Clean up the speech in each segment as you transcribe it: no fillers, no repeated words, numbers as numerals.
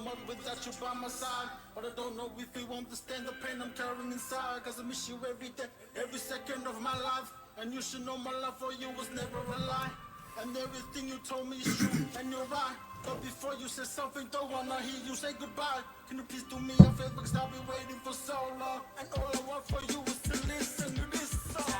up without you by my side. But I don't know if you understand the pain I'm carrying inside. Cause I miss you every day, every second of my life. And you should know my love for you was never a lie. And everything you told me is true, and you're right. But before you say something, don't wanna hear you say goodbye. Can you please do me a favor? Cause I've been waiting for so long. And all I want for you is to listen to this song.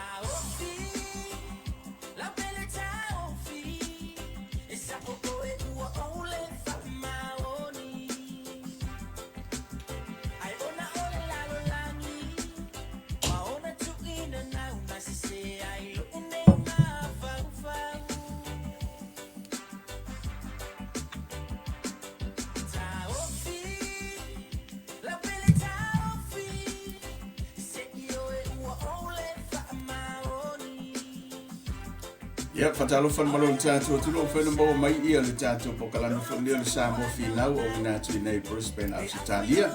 Ia, faatalofa le malo i le tatou atunuu, fai le maua mai ia le tatou polokalame foi lea o le Samoa Finau o uina atu i nei Brisbane, Ausetalia.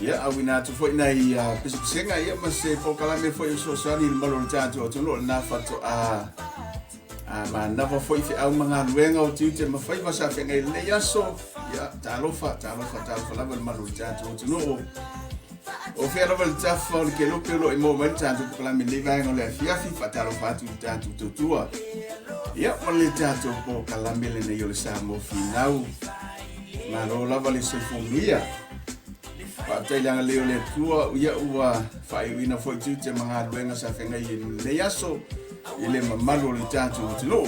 Ia, auina atu foi nai uh, pisipisiga ia ma se polokalame foi o fesoasoani i le malo o le tatou atunuu o lena faatoa a manava foi feau ma galuega o tiute ma faiva sa feagai i lenei aso. Ia, talofa, talofa, talofa lava le malu o le tatou atunuu. O fea lava le tafa o le kelope o lo o i maua mai le tatou polokalame i lenei vaega o le afiafi, faatalofa atu i le tatou tautua. Ia, ma le tatou polokalame lenei o le Samoa Finau. Malo lava le soifua manuia. Faafetai le agalelei o le Atua, ia ua faaiuina foi tiute ma galuega sa feagai i lenei aso i le mamalu o le tatou atunuu.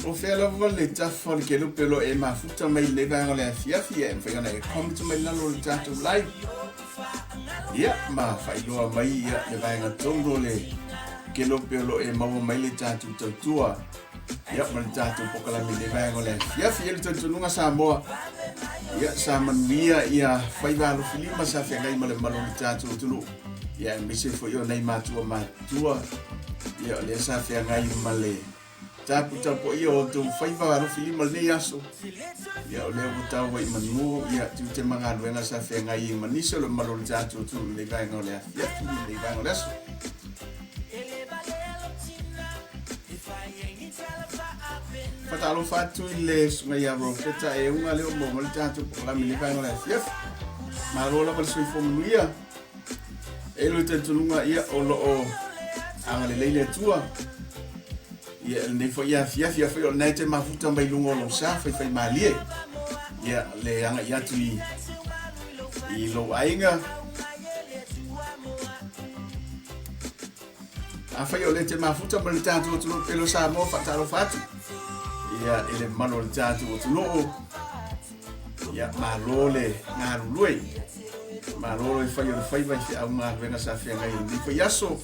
O fea lava le tafa o le kelupe o lo o e mafuta mai i lenei vaega o le afiafi, e mafai ona e comment mai i lalo o le tatou live. Ia, ma faailoa mai ia le vaega tonu o le kelupe o lo o e maua mai le tatou tautua. Ia, ma le tatou polokalame i lenei vaega o le afiafi. Ia le talitonuga Samoa, ia, sa manuia ia faiva alofilima sa feagai ma le mamalu o le tatou atunuu. Ia, aemaise foi o nai matua matutua, ia, o lea sa feagai ma le taputapuaia o outou faiva alofilima i lenei aso. Ia, o lea ua tau ai i manu, ia, tiute ma galuega sa feagai ai ma nisi o le mamalu o le tatou atunuu i lenei vaega o le afiafi, i lenei vaega o le aso. Faatalofa atu i le susuga ia Ropeta Euga lea ua maua mai le tatou polokalame i lenei vaega o le afiafi. Malo lava le soifua manuia. E le talitonuga ia o lo o agalelei le Atua. Ia lenei foi afiafi afai o lena e te mafuta mai luga o lou sa faifaimalie. Ia le agai atu i i lou aiga. Afai o lea e te mafuta ma le tatou atunuu pele o Samoa, faatalofa atu. Ia, i le mamalu o le tatou atunuu. Ia, malo le galulue. Malo le fai o le faiva i feau ma galuega sa feagai i lenei foi aso.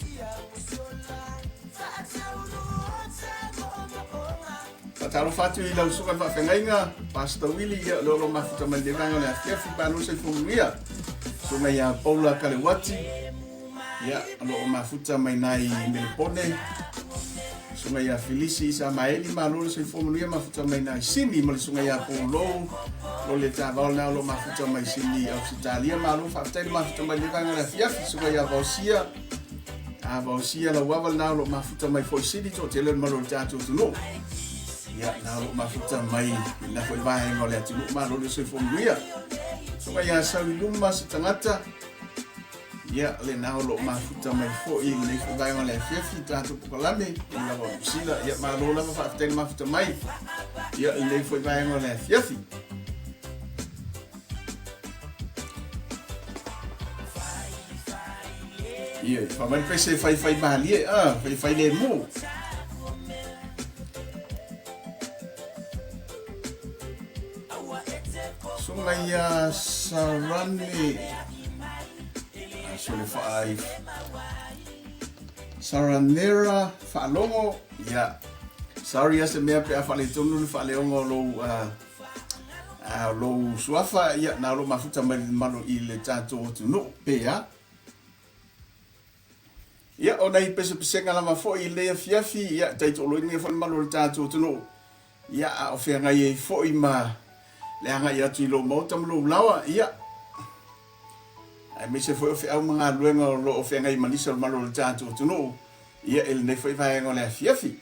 Faatalofa atu i lau susuga i le faafeagaiga, Pastor Willie, ia, o lea o lo o mafuta mai lenei vaega o le afiafi, malo le soifua manuia. Susuga ia Paula Kaleuati, ia, o lo o mafuta mai nai Melepone, Susuga ia Filisi Isamaeli, malo le soifua manuia, mafuta mai nai Sini, ma le susuga ia Paulou, lo le tavao lena o lo o mafuta mai Sini, Ausetalia, malo faafetai le mafuta mai lenei vaega o le afiafi, susuga ia Vaosia, A vaosia lau ava lena o lo o mafuta mai foi sili toatele o le mamalu o le tatou atunuu. Ia, na o lo o mafuta mai i lena foi vaega o le atunuu, malo le soifua manuia. Susuga ia sau i luma se tagata, ia, lena o lo o mafuta mai foi i lenei foi vaega o le afiafi, tatou polokalame, i lava o Niu Sila. Ia, malo lava faafetai le mafuta mai, ia, i lenei foi vaega o le afiafi. Ia, fai mai le pese faifai malie, ah, faifai lemu. Susuga ia Sarani, ah, sole faai. Saranera Faalogo, ia. Sorry a se mea pe a faaletonu le faaleoga o lou uh, A o lou suafa, ia, na o lou mafuta mai le malu i le tatou atunuu, pe a? Ia, o nai pesepesega lava foi i lenei afiafi, ia, taitoaloina foi le malu o le tatou atunuu, ia, a o feagai ai foi ma le agai atu i lou maota ma lou laoa, ia, aemaise foi o feau ma galuega o lo o feagai ma nisi o le malu o le tatou atunuu. Ia, i lenei foi vaega o le afiafi.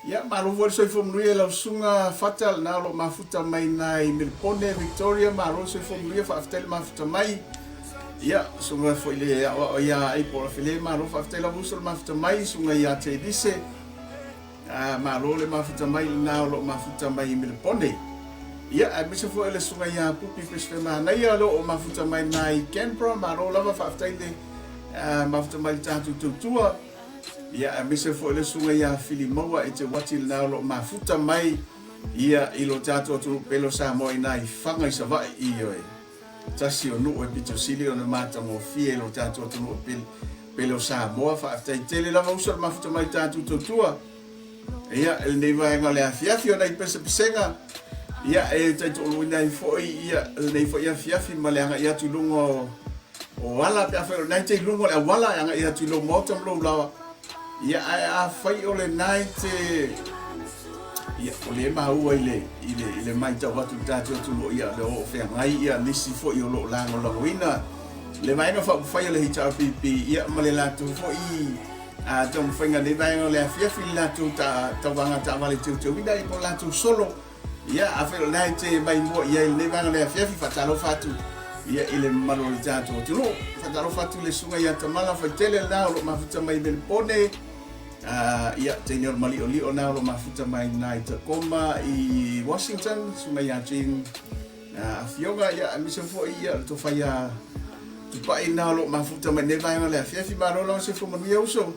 Ia, malo foi le soifua manuia i lau susuga Fata, lena o lo o mafuta mai i Melipone, Victoria, malo le soifua manuia, faafetai le mafuta mai. Ia, susuga foi le aoao ia Apple Afele, malo faafetai lava uso le mafuta mai, susuga ia Telise, ah, malo le mafuta mai lena o lo o mafuta mai i Melipone. Ia, aemaise foi le susuga ia Pupi Pesefemanaia o lo o mafuta mai na i Canberra, malo lava faafetai le ah, mafuta mai le tatou tautua. Ia, aemaise foi le susuga ia Filimaua Eteuati lena o lo o mafuta mai ia i lo tatou atunuu pele o Samoa ina i Faga i Savaii, ioe. Tasi o nuu e pito sili ona matagofie i lo tatou atunuu pele, pele o Samoa. Faafetai tele lava uso le mafuta mai tatou tautua. Ia, i lenei vaega o le afiafi o nai pesepesega, ia, e taitoaluaina ai foi ia lenei foi afiafi ma le agai atu i luga o o ala pe afai o lena e te i luga o le auala e agai atu i lou maota ma lou laoa. Ia, ae afai o lena e te ia, o lea e maua i le, i le, i le matau atu i le tatou atunuu, ia, o lo o feagai ia nisi foi o lo o lagolagoina le Vaega Faaupufai a le HRPP, ia, ma le latou foi a taumafaiga nei vaega o le afiafi le latou tauvaga taavale teuteuina ia po o le latou solo. Ia, afai o lena e te maimoa i ai i lenei vaega o le afiafi, faatalofa atu ia i le mamalu o le tatou atunuu. Faatalofa atu i le susuga ia Tamala Faitele lena o lo o mafuta mai i Melipone. Ia, teine o le maliolio lena o lo o mafuta mai i Tacoma i Washington, susuga ia Jean Afioga, ia, aemaise foi ia le tofa ia Tupai lena o lo o mafuta mai nei vaega o le afiafi. Malo lava soifua manuia uso.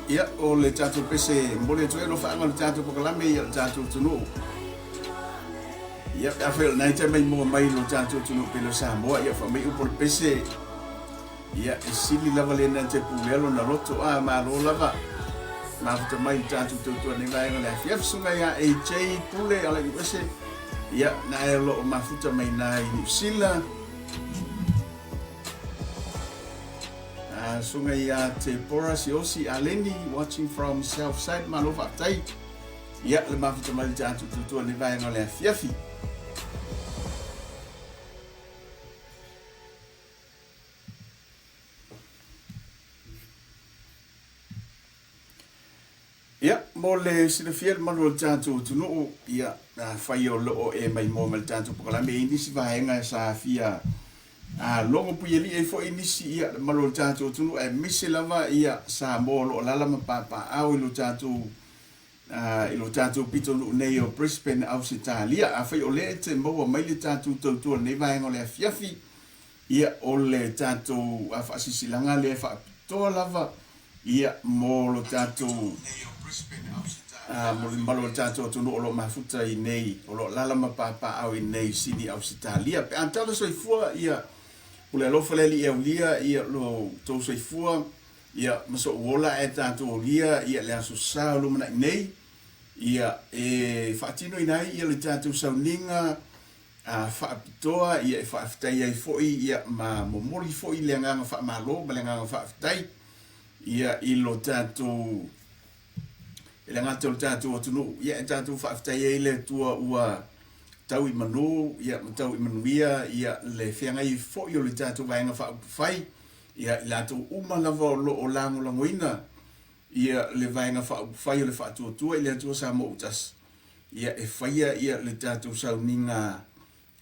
Ia, o le tatou pese momoli atu ai alofaaga o le tatou polokalame ia le tatou atunuu. Ia, pe afai o lena e te maimoa mai lo tatou atunuu pele o Samoa, ia fai mai upu o le pese, ia, e sili lava lena te pulea lona loto, a malo lava. Mafuta mai le tatou tautua nei vaega o le afiafi susuga ia AJ Pule ala i uese, ia, na e o lo o mafuta mai na i Niu Sila. Susuga ia Tepora Siosi Aleni, watching from Southside, malo faafetai. Ia, le mafuta mai le tatou tautua nei vaega o le afiafi. Ia, mo le silafia le malu o le tatou atunuu, ia, afai o lo o e maimoa ma le tatou polokalame, e i ai nisi vaega sa fia a logo puialii ai foi nisi, ia, le malu o le tatou atunuu, aemaise lava, ia, Samoa o lo o alaala ma papaaao i lo tatou i lo tatou pitonuu nei o Brisbane, Ausetalia. Afai o lea e te maua mai le tatou tautua i lenei vaega o le afiafi, Ia, o le tatou faasilasilaga lea e faapitoa lava ia mo lo tatou mo le mamalu o le tatou atunuu o lo o mafuta i nei, o lo o alaala ma papaaao i nei i Sini Ausetalia. Pe a tala soifua ia Pule alofa le Alii e aulia ia lo outou soifua ia ma so'u ola ae tatou aulia ia le Aso Sa o lumanai nei ia e faatinoina ai ia le tatou sauniga a faapitoa ia e faafetai ai foi ia ma momoli foi le agaga faamalo ma le agaga faafetai ia i lo tatou E le gata o le tatou atunuu, ia e tatou faafetai ai le Atua ua tau i manu, ia ma tau i manuia, ia le feagai foi o le tatou Vaega Faaupufai, ia i latou uma lava o lo o lagolagoina ia le Vaega Faaupufai o le Faatuatua i le Atua Samoa ua Tasi, ia e faia ia le tatou sauniga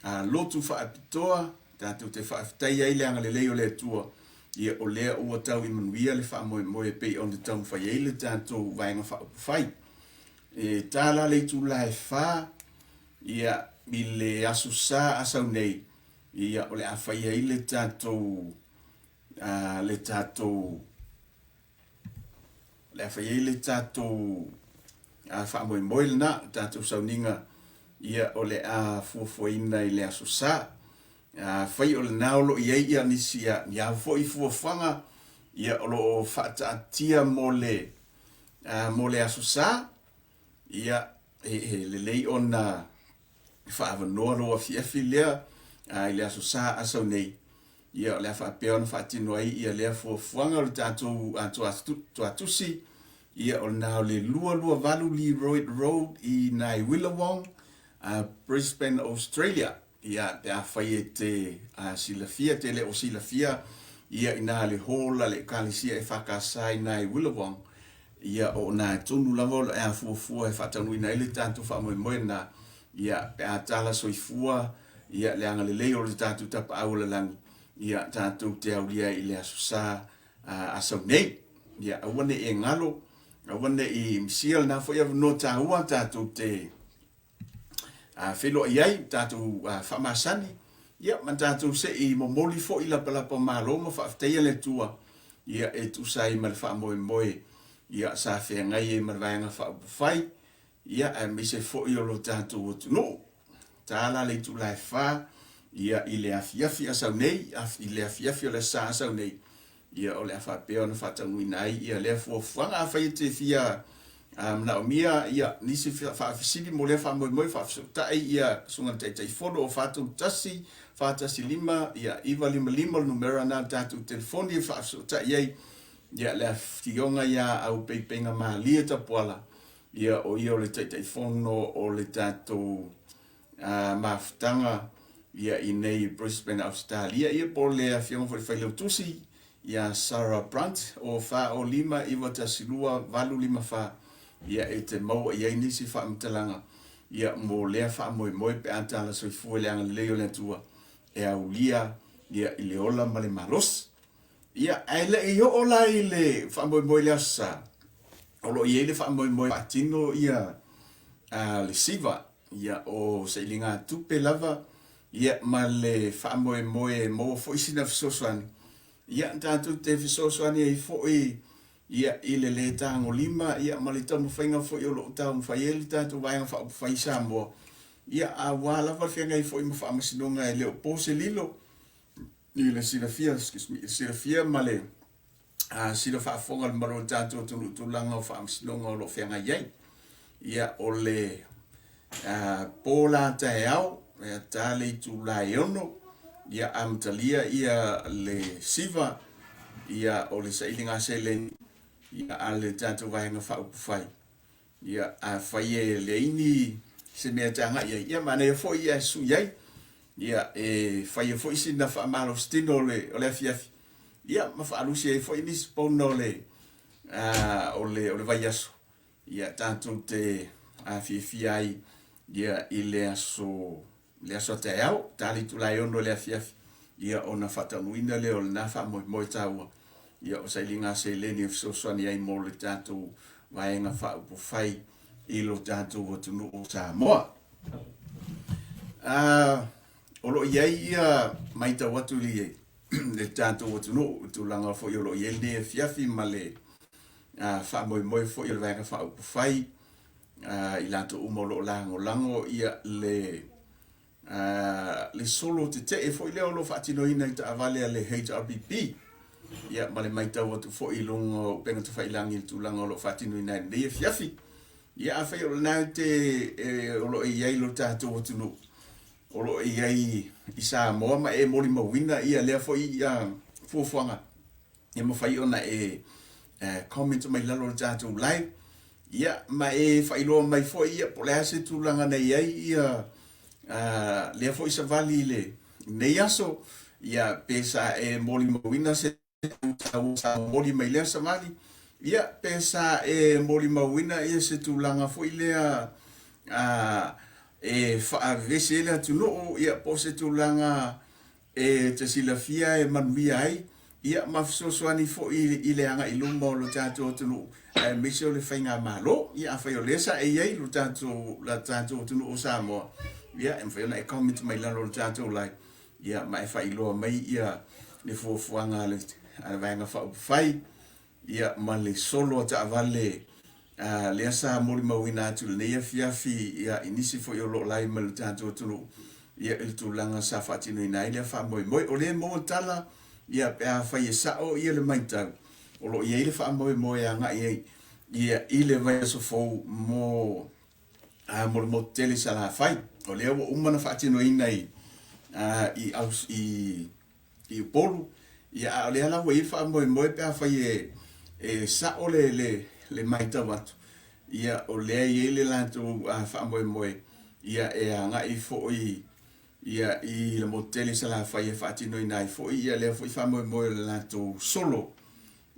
A lotu faapitoa, tatou te faafetai ai le agalelei o le Atua, ia o lea ua tau i manuia le faamoemoe e pei ona taumafai ai le tatou Vaega Faaupufai. E ta la le itula e fa, ia, i le Aso Sa Asau nei, ia, o le a fai ai le tatou, a, le tatou, O le a fai ai le tatou faamoemoe lena, le tatou sauniga, ia o le a fuafuaina i le Aso Sa. Afai o lena o lo o i ai ia nisi ia, ni a foi fuafuaga ia o lo o faataatia mo le, mo le Aso Sa, ia e lelei ona faaavanoa lou afiafi lea i le Aso Sa Asau nei, Ia, o le a faapea ona faatino ai ia lea fuafuaga o le tatou tuatusi, ia o lena o le 228 Learoyd Road i nai Willawong, Brisbane, Australia. Ia, pe afai e te silafia, te le o silafia, ia ina le hall a le Ekalesia EFKS i nai Willawong, ia o na tonu lava o le a fuafua e faataunuuina ai le tatou faamoemoe lena, ia, pe a tala soifua, ia, le agalelei o le tatou Tapaau o le Lagi, ia, tatou te aulia ai i le Aso Sa a Asau nei. Ia, aua ne i e galo, aua ne i misia lena foi avanoa taua tatou te feiloai ai, tatou faamasani, ia, ma tatou se i momoli foi lapalapa o malo ma faafetaia le Atua, ia, e tusa ai ma le faamoemoe, ia, sa feagai ai ma le Vaega Faaupufai, ia, aemaise foi o lo tatou atunuu. Ta la le itula e fa, ia, i le afiafi Asau nei, i le afiafi o le Aso Sa Asau nei, ia, o le a faapea ona faataunuuina ai ia lea fuafuaga. Afai e te fia manaomia ia nisi faafesili mo lea faamoemoe, faafesootai ia Susuga i le Taitaifono o 431 415 ia 955 o le numera na o le tatou telefoni e faafesootai ai ia le afioga ia Aupeipeiga Malie Tapuala, ia o ia o le Taitaifono o le tatou mafutaga ia i nei i Brisbane, Ausetalia, ia po o le afioga foi i le Failautusi ia Sarah Brunt o 405 912 854, ia e te maua i ai nisi faamatalaga ia mo lea faamoemoe pe a tala soifua i le agalelei o le Atua e aulia ia i le ola ma le malosi. Ia, ae le i oo la i le faamoemoe i le Aso Sa, o lo o i ai le faamoemoe faatino ia le SIVA, ia o sailigatupe lava, ia ma le faamoemoe e maua foi sina fesoasoani, ia tatou te fesoasoani ai foi ia i le lē tagolima, ia ma le taumafaiga foi o lo o taumafai ai le tatou Vaega Faaupufai i Samoa, ia aua lava le feagai foi ma faamasinoga e le o po se lilo, I le silafia, excuse me, silafia ma le sila faafofoga le mamalu o le tatou atunuu i tulaga o faamasinoga o lo o feagai ai. Ia, o le po la taeao, ia ta le itula e 6, ia amatalia ia le siva, ia o le sailiga seleni, ia a le tatou Vaega Faaupufai. Ia, afai e leai ni se mea e te agai ai, ia manaia foi ia e sui ai. Ia, e faia foi sina faamalositino o le, o le afiafi, ia, ma faalusi ai foi nisi pauna o le, o le, o le vaiaso, ia, tatou te afiafia ai, ia, i le aso, le aso a taeao, ta le itula e 6 i le afiafi, ia ona faataunuuina lea o lena faamoemoe taua, ia o sailiga seleni e fesoasoani ai mo le tatou Vaega Faaupufai i lo tatou atunuu o Samoa. O lo o i ai ia matau atu i le, le tatou atunuu i tulaga foi o lo o i ai lenei afiafi ma le faamoemoe foi o le Vaega Faaupufai, i latou uma o lo o lagolago ia le le solo tetee foi lea o lo o faatinoina i taavale a le HRPP. Ia, ma le matau atu foi i luga o upega tafailagi i le tulaga o lo o faatinoina ai lenei afiafi. Ia, afai o lena e te, e, o lo o i ai lo tatou atunuu, o lo o i ai i Samoa ma e molimauina ia lea foi ia fuafuaga, e mafai ona e comment mai lalo o le tatou live, ia, ma e faailoa mai foi ia po o le a se tulaga na i ai ia lea foi savali i lenei aso, ia, pe sa e molimauina se taua sa momoli mai lea savali, ia, pe sa e molimauina ia se tulaga foi lea e faavevesi ai le atunuu, ia, po o se tulaga e te silafia e manuia ai, ia ma fesoasoani foi i le agai i luma o lo tatou atunuu, aemaise o le faigamalo. Ia afai o lea sa e i ai lo tatou, la tatou atunuu o Samoa, ia e mafai ona e comment mai lalo o le tatou live, ia ma e faailoa mai ia le fuafuaga a le Vaega Faaupufai, Ia, ma le solo a taavale a lea sa molimauina atu i lenei afiafi, ia, i nisi foi o lo o live mai le tatou atunuu, ia, i le tulaga sa faatinoina ai lea faamoemoe. O lea e maua tala, ia, pe afai e sao ia le matau, o lo o i ai le faamoemoe e agai ai, ia, i le vaiaso fou mo, a, mo le motu tele i Salafai. O lea ua uma ona faatinoina i, a, i, i, i Upolu, ia a o lea la ua i ai le faamoemoe pe afai e, e sao le, le, le matau atu, ia o lea e i ai le latou faamoemoe, ia e agai foi ia i le motu tele i Salafai e faatinoina ai foi ia lea foi faamoemoe o le latou solo,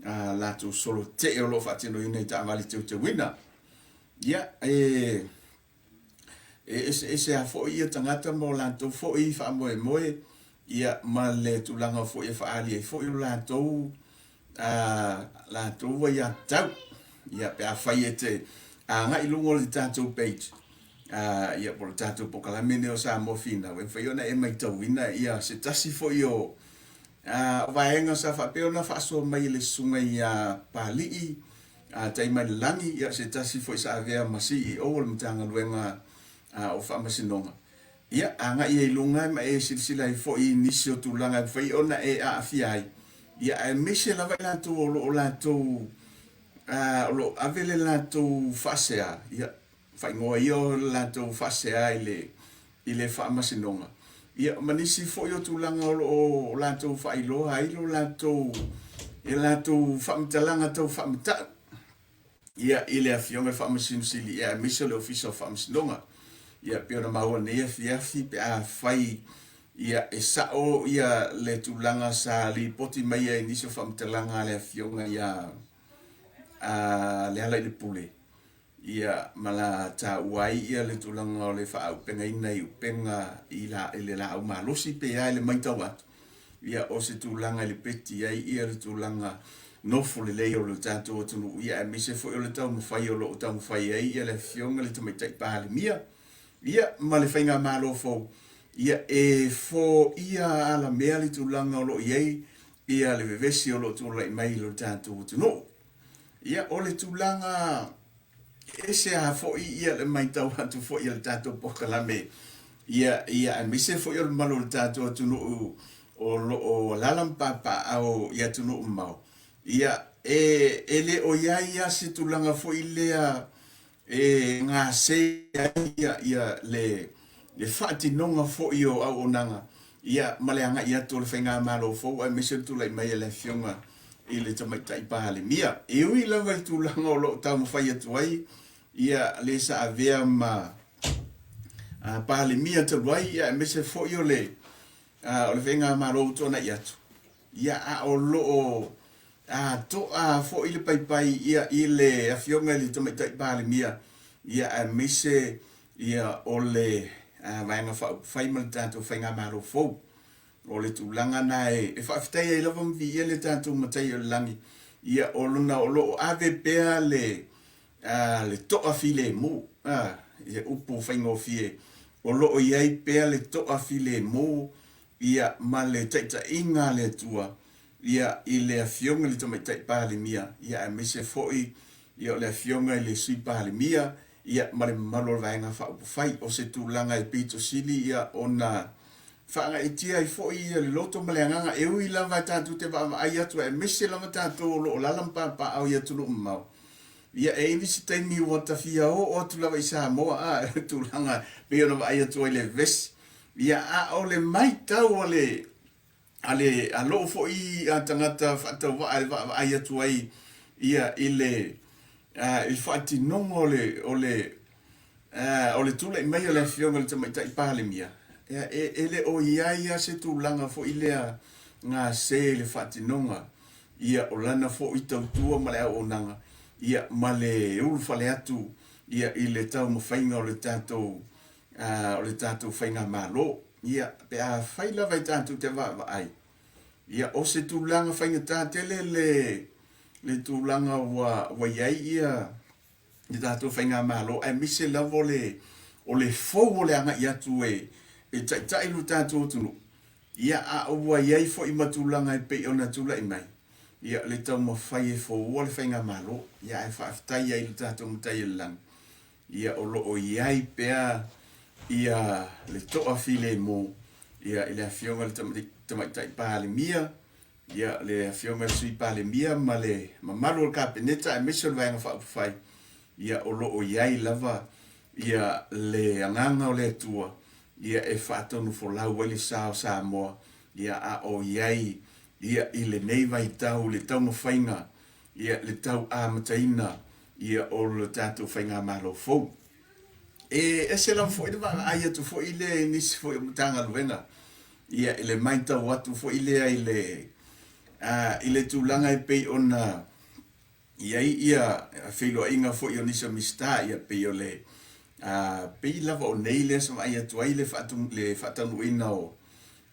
a latou solo tee o lo o faatinoina i taavale teuteuina. Ia, e E eseese lava foi ia tagata ma o latou foi faamoemoe, ia ma le tulaga foi e faaali ai foi o latou a latou aiatatau. Ia pe afai e te agai i luga o le tatou page, a ia po o le tatou polokalame lenei o Samoa Finau, e mafai ona e matauina ia se tasi foi o a o vaega sa faapea ona faasoa mai e le susuga ia Papalii A tai mai le lagi, ia se tasi foi sa avea ma CEO o le Matagaluega o Faamasinoga, ia agai ai i luga ma e silasila ai foi i nisi o tulaga e mafai ona e aafia ai, ia aemaise lava i latou o lo o latou o lo o ave le latou faasea, ia faaigoa ia o le latou faasea i le i le Faamasinoga, ia ma nisi foi o tulaga o lo o latou faailoa ai lo latou e latou faamatalaga tau faamatau ia i le Afioga i le Faamasino Sili ia aemaise o le Ofisa o Faamasinoga. Ia pei ona maua nei afiafi pe afai ia e sao ia le tulaga sa lipoti mai ai nisi o faamatalaga a le Afioga ia a Lealailepule Ia, ma la taua ai ia le tulaga o le faaaupegaina i upega i la, i le laau malosi pe a i le maitau atu, ia o se tulaga i le peti ai ia le tulaga nofo lelei o le tatou atunuu, ia aemaise foi o le taumafai o lo o taumafai ai ia le Afioga i le Tamaitai Palemia, ia ma le Faigamalo fou, ia e foia alamea le tulaga o lo o i ai ia le vevesi o lo o tulai mai i lo tatou atunuu. Ia, o le tulaga ese lava foi ia le matau atu foi a le tatou polokalame, ia, ia aemaise foi o le mamalu o le tatou atunuu o lo o alaala ma papaaao i atunuu mamao, ia, e, e le o i ai lava se tulaga foi lea e gase ai ia, ia le, le faatinoga foi o auaunaga ia ma le agai atu o le Faigamalo fou aemaise o le tulai mai a le Afioga i le Tamaitai Palemia. E ui lava i le tulaga o lo o taumafai atu ai ia le sa avea ma Palemia talu ai ia aemaise foi o le, o le Faigamalo ua tuanai atu, Ia, a o lo o to'a foi le paipai ia i le Afioga i le Tamaitai Palemia, ia aemaise ia o le Vaega Faaupufai ma le tatou Faigamalo fou. O le tulaga na e faafetai ai lava ma viia le tatou Matai o le Lagi, ia ona o lo o ave pea le le to'a filemu, i upu faigofie, o lo o i ai pea le to'a filemu ia ma le taitaiga a le Atua ia i le Afioga i le Tamaitai Palemia, ia aemaise foi ia o le Afioga i le Sui Palemia, ia, ma le mamalu o le Vaega Faaupufai. O se tulaga e pito sili ia ona faagaeetia ai foi ia le loto ma le agaga, e ui lava e tatou te vaavaai atu aemaise lava tatou o lo o alaala ma papaaao i atunuu mamao. Ia, e i ai nisi taimi ua ta fia oo atu lava i Samoa, a, le tulaga pei ona vaai atu ai i le vevesi. Ia, a o le matau a le, a le, a lou foi a tagata faatauvaa e vaavaai atu ai ia i le, a, i le faatinoga o le, o le, a, o le tulai mai o le Afioga i le Tamaitai Palemia, ia, e, e le o i ai lava se tulaga foi lea gase i le faatinoga ia o lana foi tautua ma le auaunaga, ia, ma le ulufale atu ia i le taumafaiga o le tatou, o le tatou faigamalo. Ia, pe a fai lava e tatou te vaavaai, ia, o se tulaga faigata tele le, le tulaga ua, ua i ai ia le tatou faigamalo, aemaise lava o le, o le fou o le agai atu e, e taitai lo tatou atunuu. Ia, a ua i ai foi ma tulaga e pei ona tulai mai, ia, le taumafai e foua le faigamalo. Ia, ae faafetai ai i lo tatou Matai o le Lagi, ia, o lo o i ai pea ia le toafilemu, ia, i le Afioga i le Tamaitai Palemia, ia, le Afioga i le Sui Palemia ma le mamalu o le Kapeneta aemaise o le Vaega Faaupufai, ia, o lo o i ai lava ia le agaga o le Atua, ia, e faatonufolau ai le sa o Samoa, ia, a o i ai ia i lenei vaitau le taumafaiga, ia, le tau amataina ia o le tatou faigamalo fou. E ese lava foi le vaavaai atu foi lea i nisi foi o Matagaluega, ia, i le matau atu foi lea i le, a, i le tulaga e pei ona i ai ia feiloaiga foi o nisi o Minisita, ia, pei o le, a, pei lava o nei lea sa vaai atu ai le le faataunuuina o,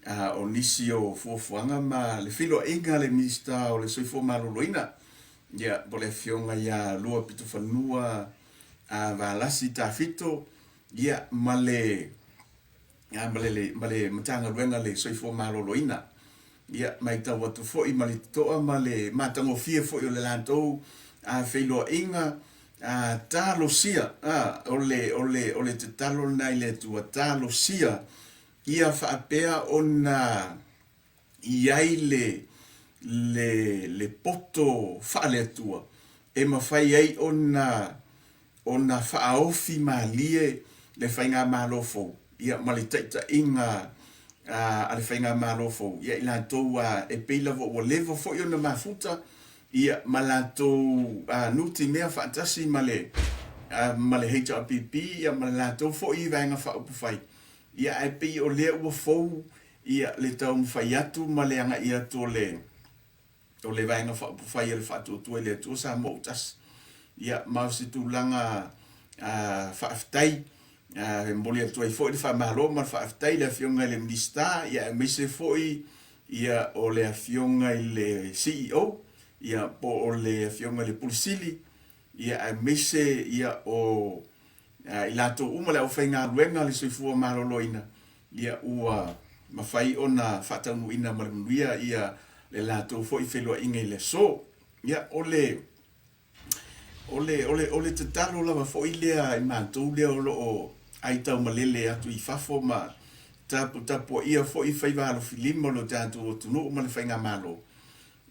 a, o nisi o fuafuaga ma le feiloaiga a le Minisita o le Soifua Maloloina, ia, po o le Afioga ia Luapitofanua a, Valasi Tafito, ia, ma le, a, ma le, ma le Matagaluega o le Soifua Maloloina. Ia, matau atu foi ma le totoa ma le matagofie foi o le latou a, feiloaiga, a, talosia, a, o le, o le, o le tatalo lena i le Atua, talosia ia faapea ona i ai le, le, le poto faale-Atua e mafai ai ona, ona faaofi malie le Faigamalo fou, ia, ma le taitaiga a, a le Faigamalo fou, ia, i latou a, e pei lava ua leva foi ona mafuta, ia, ma latou a, nutimea faatasi ma le, a, ma le HRPP, ia, ma le latou foi Vaega Faaupufai, ia, ae pei o lea ua fou Ia, le taumafai atu ma le agai atu o le, o le Vaega Faaupufai a le Faatuatua i le Atua Samoa ua tasi. Ia, ma o se tulaga a, faafetai, a, e momoli atu ai foi le faamalo ma le faafetai i le Afioga i le Minisita, ia, aemaise foi ia o le Afioga i le CEO, ia, po o le Afioga i le Pule Sili, ia, aemaise ia o i latou uma le aufaigaluega a le Soifua Maloloina, ia ua mafai ona faataunuuina ma le manuia ia le latou foi feiloaiga i le aso. Ia, o le, o le, o le, o le tatalo lava foi lea i matou lea o lo o aitaumalele atu i fafo ma taputapuaia foi faiva alofilima o lo tatou atunuu ma le faigamalo,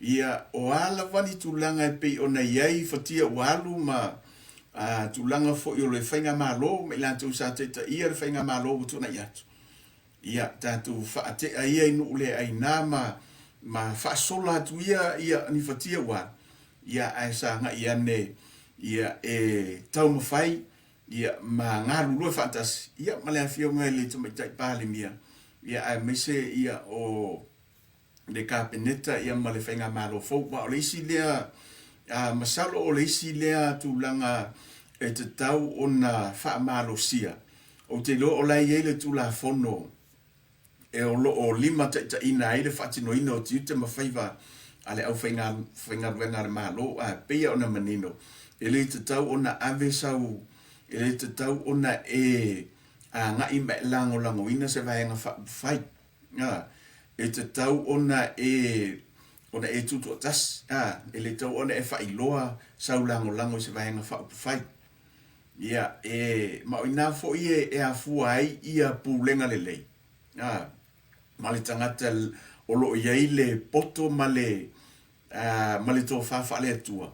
Ia, o a lava ni tulaga e pei ona i ai fatia ua alu ma a, tulaga foi o le faigamalo ma i latou sa taitaia le faigamalo ua tuanai atu, ia, tatou faatea ia i nuu le aina ma, ma faasola atu ia, ia ni fatia ua alu, ia, ae sagai ane, ia, e taumafai, ia, ma galulue faatasi, ia, ma le Afioga i le Tamaitai Palemia, ia, aemaise, ia, o le Kapeneta ia ma le Faigamalo fou. Aua o le isi lea, a, masalo o le isi lea tulaga e tatau ona faamalosia. Ou te iloa o la e i ai le Tulafono e o lo o limataitaiina ai le faatinoina o tiute ma faiva a le aufaigaluega a le Malo, a pei lava ona manino, e le tatau ona ave sau, e le tatau ona e agai ma e lagolagoina se vaega faaupufai. A, e tatau ona e, ona e tutoatasi, a, e le tatau ona e faailoa sau lagolago i se vaega faaupufai. Ia, e, ma o inā foi e, e afua ai ia pulega lelei, a, ma le tagata o lo o i ai le poto ma le, a, ma le tofa faale-Atua.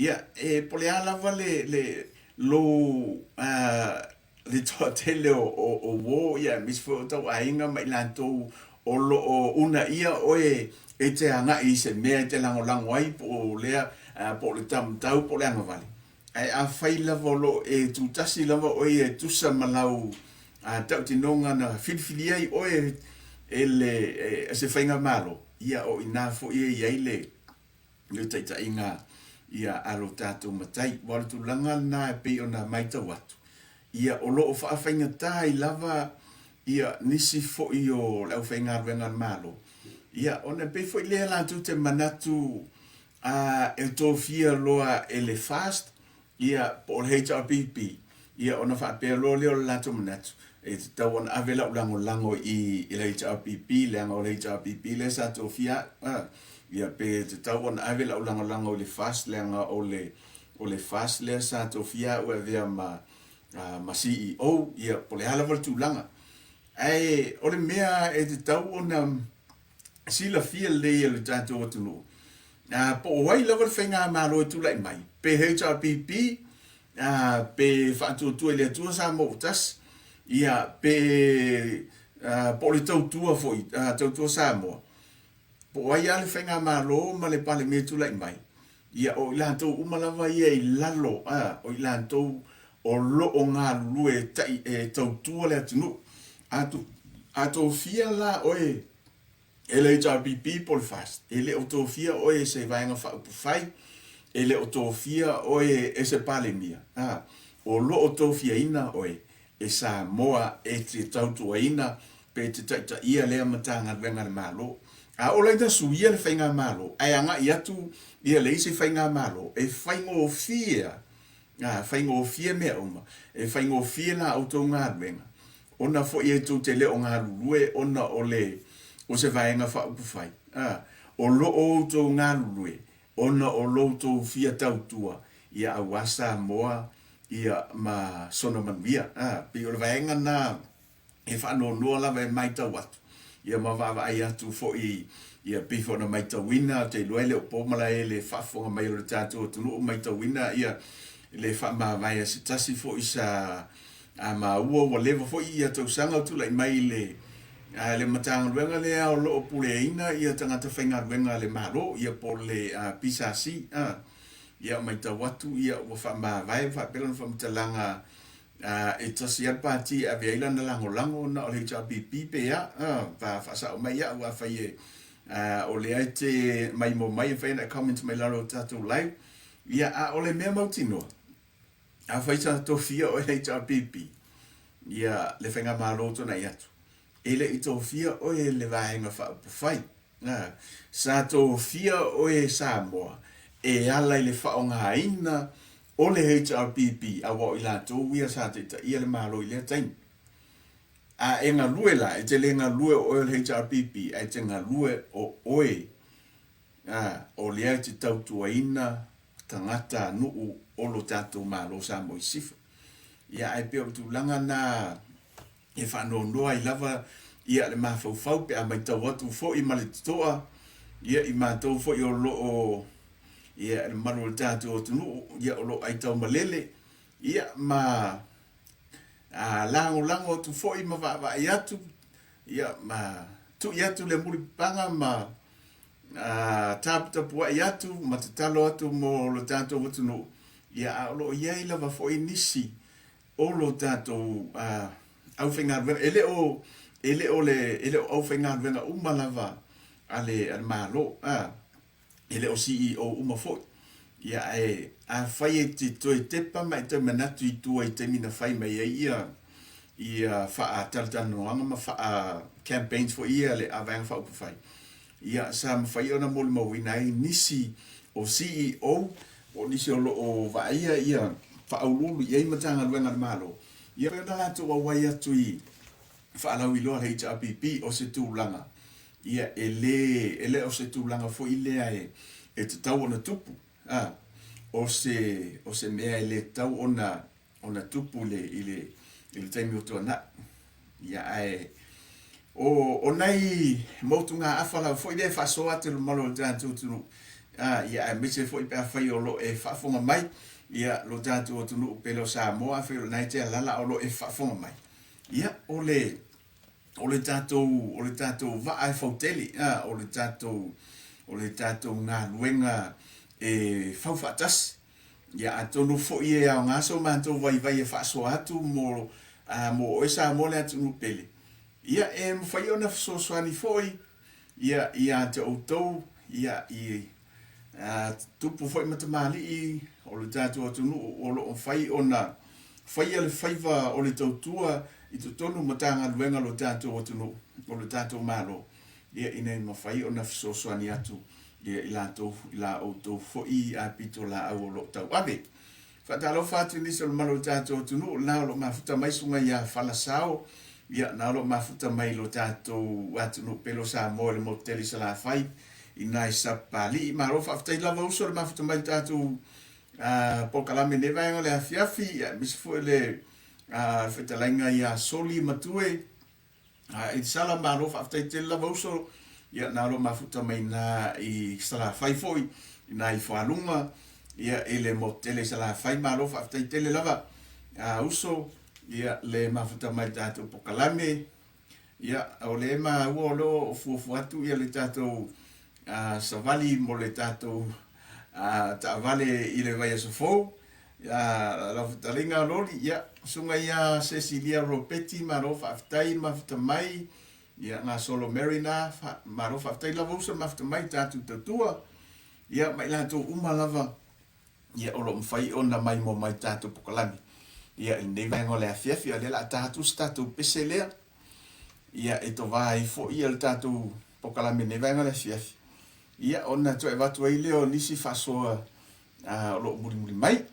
Ia, e, po o le a lava le, le, lou, a, le toatele o, o, o uō, ia, aemaise foi o tauaiga ma i latou o lo o uunaia oe e te agai i se mea e te lagolago ai, po o lea, po o le taumatau, po o le agavale. Ae afai lava o lo o e tutasi lava oe ia e tusa ma lau tautinoga na filifili ai oe e le, e se faigamalo, ia o i ina foi e i ai le, le taitaiga ia a lo tatou Matai. Aua o le tulaga lena e pei ona matau atu, ia o lo o faafaigata ai lava ia nisi foi o le aufaigaluega a le Malo, ia ona e pei foi lea latou te manatu a e tofia loa e le FAST ia po o le HRPP, ia ona faapea loa lea o le latou manatu, e tatau ona ave lau lagolago i le HRPP leaga o le HRPP lea sa tofia au. A, ia pe tatau ona ave lau lagolago i le FAST leaga o le o le FAST lea sa tofia au e avea ma ma CEO, ia po o le a lava le tulaga. Ae o le mea e tatau ona silafia lelei e le tatou atunuu, po o ai lava le faigamalo e tulai mai, pe HRPP, pe Faatuatua i le Atua Samoa ua Tasi, ia, pe po o le Tautua foi, Tautua Samoa, po o ai lava le faigamalo ma le Palemia e tulai mai, ia, o i latou uma lava ia i lalo, o i latou o lo o galulue e tautua le atunuu. A tofia la oe e le HRPP po o le FAST, e le o tofia oe e se Vaega Faaupufai, e le o tofia oe e se Palemia, o lo o tofiaina oe e Samoa e te tautuaina pe te taitaia lea Matagaluega a le Malo. A ola ina suia le Faigamalo ae agai atu ia le isi Faigamalo, e faigofie A faigofie mea uma, e faigofie la outou galuega, ona foi e tou te le o galulue ona o le o se vaega faaupufai, a, o lo o outou galulue ona o lo outou fia tautua ia aua Samoa ia ma sona manuia. A, pei o le vaega na e faanoanoa lava e matau atu, ia ma vaavaai atu foi ia pei foi ona matauina, ou te iloa e le o po malae le faafofoga mai o le tatou atunuu, matauina ia le faamavae a se tasi foi sa a maua ua leva foi ia tausaga o tulai mai i le a le Matagaluega lea o lo o puleaina ia tagata faigaluega a le Malo, ia po o le PSC, a ia matau atu ia ua faamavae faapea lona faamatalaga E tasi lava le pati e ave ai lana lagolago na o le HRPP pe a, pa faasao mai au afai e o lea e te maimoa mai e fai ana comment mai lalo o le tatou live. Ia, a o le mea mautinoa, afai sa tofia oe le HRPP, ia le faigamalo tuanai atu, e le i tofia oe e le Vaega Faaupufai. Ā, sa tofia oe e Samoa e ala i le faaaogaina o le HRPP, aua o i latou ia sa taitaia le Malo i lea taimi. A e galue la, e te le galue o oe o le HRPP, ae te galue o oe, ā, o lea e te tautuaina tagata nuu o lo tatou Malo Samoa i Sisifo. Ia, ae pei o le tulaga na e faanoanoa ai lava ia le mafaufau pe a matau atu foi ma le totoa ia i matou foi o lo o ia le mamalu o le tatou atunuu ia o lo o aitaumalele ia ma a lagolago atu foi ma vaavaai atu ia ma tui atu le mulipapaga ma a taputapuai atu ma tatalo atu mo lo tatou atunuu ia a o lo o i ai lava foi nisi o lo tatou aufaigaluega, e le o, e le o le, e le o aufaigaluega uma lava a le, a le Malo, a, e le o CEO uma foi. Ia, ae afai e te toe tepa ma e toe manatu i tua i taimi na fai mai ai ia, ia faatalatalanoaga ma faa campaigns foi ia a le a Vaega Faaupufai, ia, sa mafai ona molimauina ai nisi o CEO po o nisi o lo o vaaia ia faauluulu i ai Matagaluega a le Malo, ia pei ona latou auai atu i faalauiloa a le HRPP o se tulaga ia e le, e le o se tulaga foi lea e, e tatau ona tupu, a, o se, o se mea e le tatau ona. ona tupu i le, i le, i le taimi o tuanai. Ia, ae o, o nai motugaafa lava foi lea e faasoa atu i le mamalu o le tatou atunuu, a, ia, aemaise foi pe afai o lo o e faafofoga mai, ia, lo tatou atunuu pele o Samoa, afai o lena e te alaala a o lo o e faafofoga mai, ia, o le, o le tatou, o le tatou vaa e fautele, a, o le tatou, o le tatou galuega e fau faatasi. Ia atonu foi e aoga so matou vaivai e faasoa atu mo, a, mo oe Samoa le atunuu pele, ia e mafai ona fesoasoani foi ia ia te outou ia i a, tupu foi ma tamalii o le tatou atunuu o lo o mafai ona faia le faiva o le tautua i totonu o Matagaluega o lo tatou atunuu, o le tatou Malo, ia ina ia mafai ona fesoasoani atu ia i latou, i la outou foi pitolaau o lo o tauave. Faatalofa atu i nisi o le mamalu o le tatou atunuu, lena o lo o mafuta mai susuga ia Falasao, ia na o lo o mafuta mai i lo tatou atunuu pele o Samoa i le motu tele i Salafai, i na i Sapapalii. Malo faafetai lava uso le mafuta mai i le tatou polokalame i lenei vaega o le afiafi, ia aemaise foi le fetalaiga ia Soli Matue, A Elisala, malo faafetai tele lava uso, ia na o lo o mafuta mai na i Salafai foi, i na i Fualuga, ia i le motu tele i Salafai, malo faafetai tele lava a uso, ia le mafuta mai le tatou pokalame, ia o le maua o lo o fuafua atu ia le tatou savali mo le tatou taavale i le vaiaso fou, Ia, lau fetalaiga Loli, ia, susuga ia Cecilia Ropeti, malo faafetai mafuta mai, ia, gasolo Mary na, fa, malo faafetai lava uso mafuta mai tatou tautua, ia, ma i latou uma lava, ia, o lo o mafai ona maimoa mai tatou pokalame, ia, i lenei vaega o le afiafi, a o lea o le a ta atu se tatou pese lea, ia, e tovā ai foi ia le tatou pokalame i lenei vaega o le afiafi, ia, ona toe avatu ai lea o nisi faasoa o lo o mulimuli mai.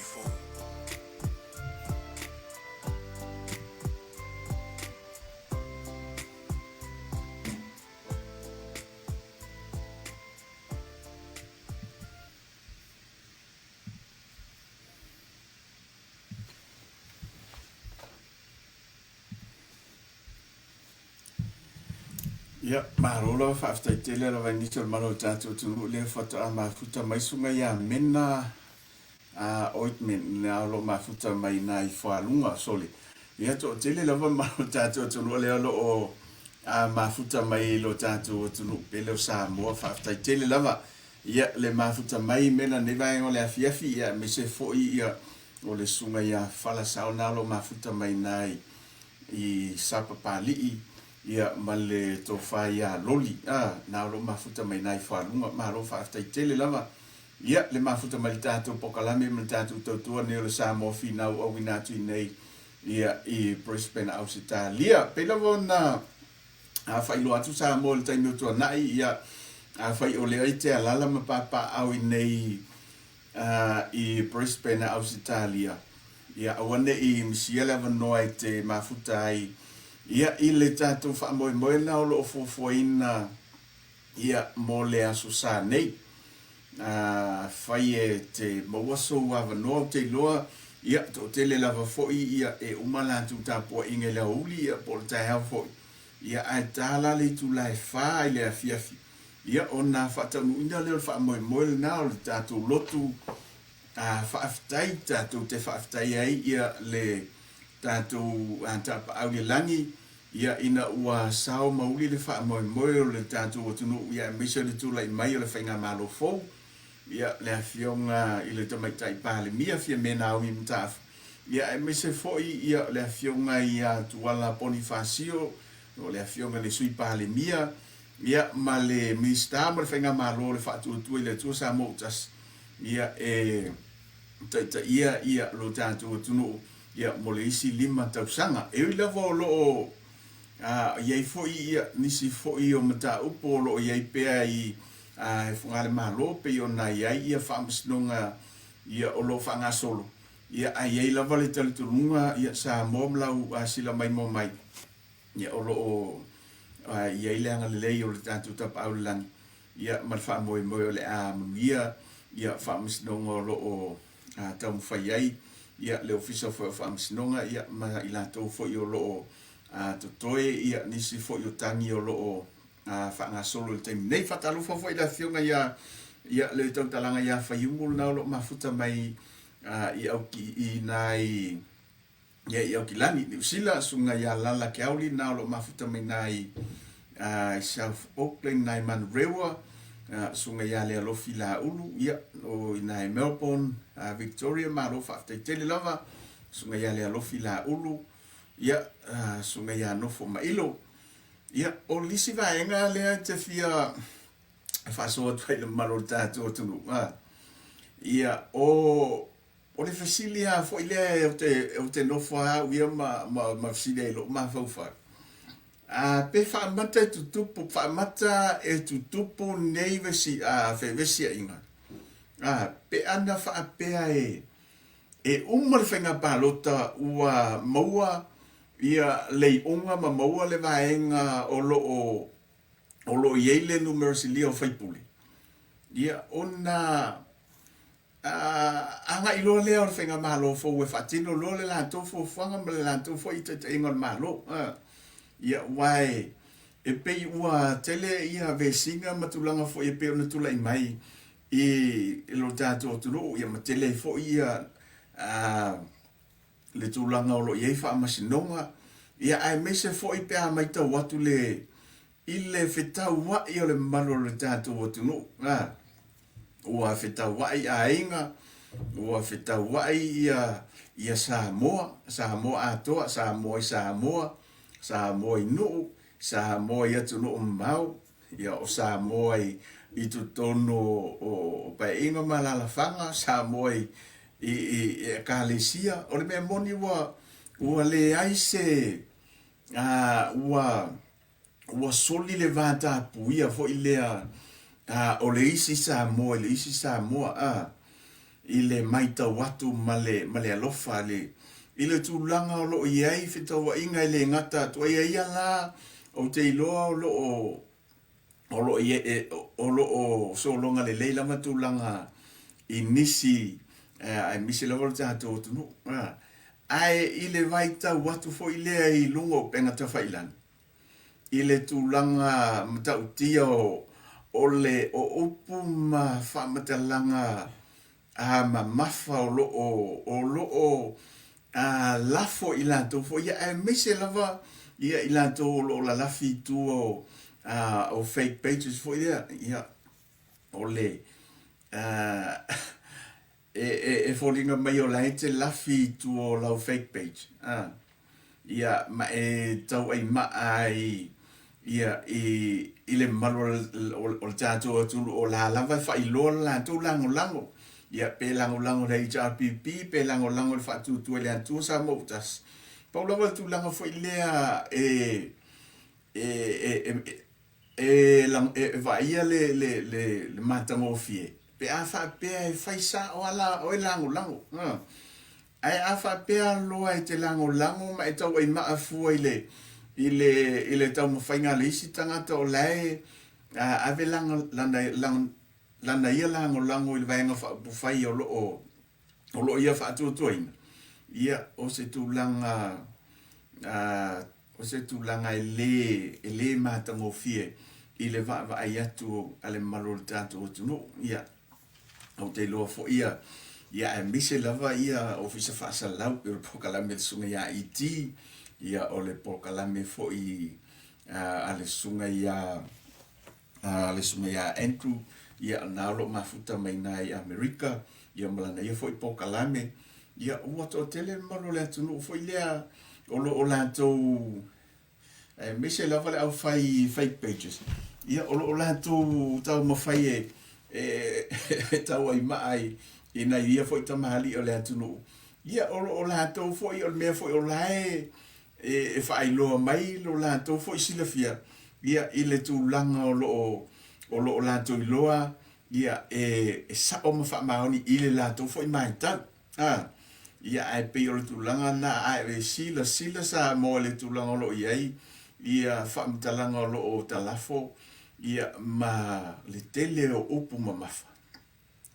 before. Ia, malo lava, faafetai tele lava i nisi o le malo o tatou atunuu lea faatoa mafuta mai suga ia Mena a Ointment lea o lo o mafuta mai i Fualuga sole. Ia toatele lava le malo o tatou atunuu lea o lo o mafuta mai i lo tatou atunuu pele o Samoa. Faafetai tele lava. Ia le mafuta mai Mena nei vaega o le afiafi, ia aemaise foi ia o le susuga ia Falasao na o lo o mafuta mai i i Sapapalii, ia ma le tofa ia Loli, a, na o lo o mafuta mai i Fualuga. Malo faafetai tele lava. Ia, le mafuta mai le tatou pokalame ma le tatou tautua nei o le Samoa Finau auina atu i nei ia, i Brisbane, Ausetalia. Pei lava ona faailoa atu Samoa i le taimi o tuanai, ia, afai o lea i te alala ma papaau i nei i Brisbane, Ausetalia, ia, aua ne i misia le avanoa e te mafuta ai ia, i le tatou faamoemoe na o lo o fuafuaina Ia, mo le Aso Sa nei, afai e te maua sou avanoa, ou te iloa, ia, toatele lava foi, ia, e uma latou tapuaiga i le aoauli, ia, po o le taeao foi, ia, ae ta la le itula e fa i le afiafi, ia, ona faataunuuina lea o le faamoemoe lena o le tatou lotu faafetai, tatou te faafetai ai, ia, le tatou Tapaau i le Lagi, Ia, ina ua sao ma uli le faamoemoe o le tatou atunuu, ia, aemaise o le tulai mai o le Faigamalo fou, ia, le Afioga i le Tamaitai Palemia Fiame Naomi Mataafa, ia, aemaise foi, ia, le Afioga ia Tuala Ponifasio, o le Afioga i le Sui Palemia, ia, ma le Minisita ma le Faigamalo o le Faatuatua i le Atua Samoa ua Tasi, ia, e taitaia, ia, lo tatou atunuu. Ia, mo le isi 5 tausaga. E ui lava o lo o i ai foi ia, nisi foi o mataupu o lo o i ai pea i Fogalemalo pei ona i ai ia faamasinoga ia, o lo o faagasolo, ia, ae i ai lava le talitonuga ia, Samoa ma lau sila maimoa mai, ia, o lo o i ai le agalelei o le tatou Tapaau i le Lagi, ia, ma le faamoemoe o le a manuia ia faamasinoga o lo o taumafai ai ia, le Ofisa foi o Faamasinoga ia, ma i latou foi o lo o totoe ia, nisi foi o tagi o lo o faagasolo i le taimi nei. Faatalofa foi i le afioga ia, ia le tautalaga ia Faiumu lena o lo o mafuta mai i auki i nai Ia i Aukilani, Niu Sila, susuga ia Lala Keauli na o lo o mafuta mai na i, i South Auckland na i Manurewa, susuga ia Lealofi Laulu, ia, o i na i Melbourne, Victoria, malo faafetai tele lava, susuga ia Lealofi Laulu, ia, susuga ia Nofo Mailo. Ia, o lisi vaega lea e te fia faasoa atu ai i le mamalu o le tatou atunuu, ia, o O le fesili lava foi lea ou te, ou te nofo lava au ia ma, ma, ma fesili ai i lou mafaufau. A, pe faamata e tutupu, faamata e tutupu nei vesi, a, fevesiaiga. A, pe ana faapea e, e uma le faiga palota ua maua ia le iuga ma maua le vaega o lo o, o lo o i ai le numera silia o faipule, ia, ona Agai loa lea o le faigamalo fou e faatino loa le latou fuafuaga ma le latou foi taitaiga o le Malo. Ia, aua e pei ua tele ia vesiga ma tulaga foi e pei ona tulai mai i lo tatou atunuu, ia ma tele ai foi ia le tulaga o lo o i ai faamasinoga, ia aemaise foi pe a matau atu le i le fetauai o le mamalu o le tatou atunuu. Ua fetauai aiga, ua fetauai ia, ia Samoa, Samoa atoa, Samoa i Samoa, Samoa i nuu, Samoa i atunuu mamao, ia o Samoa i, i totonu o, o paeaiga ma alaalafaga, Samoa i, i, i, i ekalesia. O le mea moni ua, ua leai se, ua, ua soli le va tapuia foi lea o le isi Samoa i le isi Samoa. A. i le maitau atu ma le, ma le alofa le, i le tulaga o lo o i ai fetauaiga e le gata atu ai ia la ou te iloa o lo o o lo o i e, o lo o sologa lelei lava tulaga i nisi aemaise lava o le tatou atunuu. Ae i le vaitau atu foi lea i luga o upega tafailagi, i le tulaga matautia o, o le o upu ma faamatalaga a mamafa o lo o, o lo o a lafo i latou foi ia, aemaise lava ia i latou o lo o lalafi i tua o, a, o fake pages foi lea, ia, o le, a, e, e, e foliga mai o la e te lafi i tua o lau fake page, a, ia, ma e tauaimaa ai ia, i, i le mamalu o le, o le tatou atunuu o la lava e faailoa le latou lagolago, ia, pe lagolago i le HRPP, pe lagolago i le Faatuatua i le Atua Samoa ua Tasi. Pau lava le tulaga foi lea e, e, e, e, e, e, e vaaia le, le, le, le matagofie, pe a faapea e fai sao a la oe lagolago. Ae a faapea loa e te lagolago ma e tauaimaa fua i le, i le, i le taumafaiga a le isi tagata o la e ave lana, lana, lana, lana ia lagolago i le vaega faaupufai o lo o, o lo o ia faatuatuaina, ia, o se tulaga, a, o se tulaga e lē, e lē matagofie i le vaavaai atu a le mamalu o le tatou atunuu. Ia, ou te iloa foi ia, ia aemaise lava ia Ofisa Faasalalau pei o le polokalame a le Susuga ia ET, ia o le polokalame foi a le Susuga ia a le Susuga ia Andrew, ia na o lo o mafuta mai na i Amerika, ia ma lana ia foi polokalame, ia ua toatele le mamalu o le atunuu foi lea o lo o latou aemaise lava le aufai fake pages, ia o lo o latou taumafai e, e, e tauaimaa i, i nai ia foi tamalii o le atunuu. Ia o lo o latou foi, o le mea foi o la e, e, e faailoa mai lo latou foi silafia, ia i le tulaga o lo o, o lo o latou iloa, ia e, e sao ma faamaoni i le latou foi matau. A, ia, ae pei o le tulaga lena, a e silasila Samoa i le tulaga o lo o i ai ia faamatalaga o lo o talafo, ia, ma le tele o upu mamafa,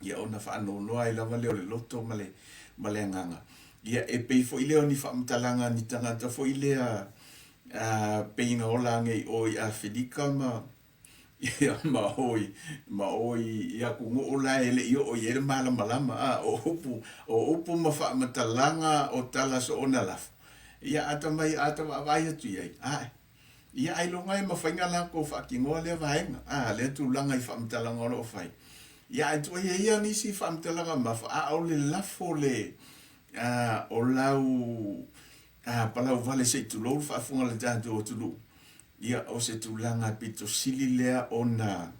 ia, ona faanoanoa ai lava lea o le loto ma le, ma le agaga. Ia, e pei foi lea o ni faamatalaga a ni tagata foi lea, a, pei na ola ane i o i Afelika ma, Ia, ma o i, ma o i, i atunuu la e le i oo i ai le malamalama, a, o upu, o upu ma faamatalaga o tala soona lafo, ia, ata mai, ata vaavaai atu i ai, ae, ia, ailoga e mafai ona latou faatinoa lea vaega, a, lea tulaga i faamatalaga o lo o fai. Ia, ae tuuaia ia nisi faamatalaga mamafa, a o le lafo le, a, o lau, a, palauvale se i tulou le faafofoga a le tatou atunuu, Ia, o se tulaga pito sili lea ona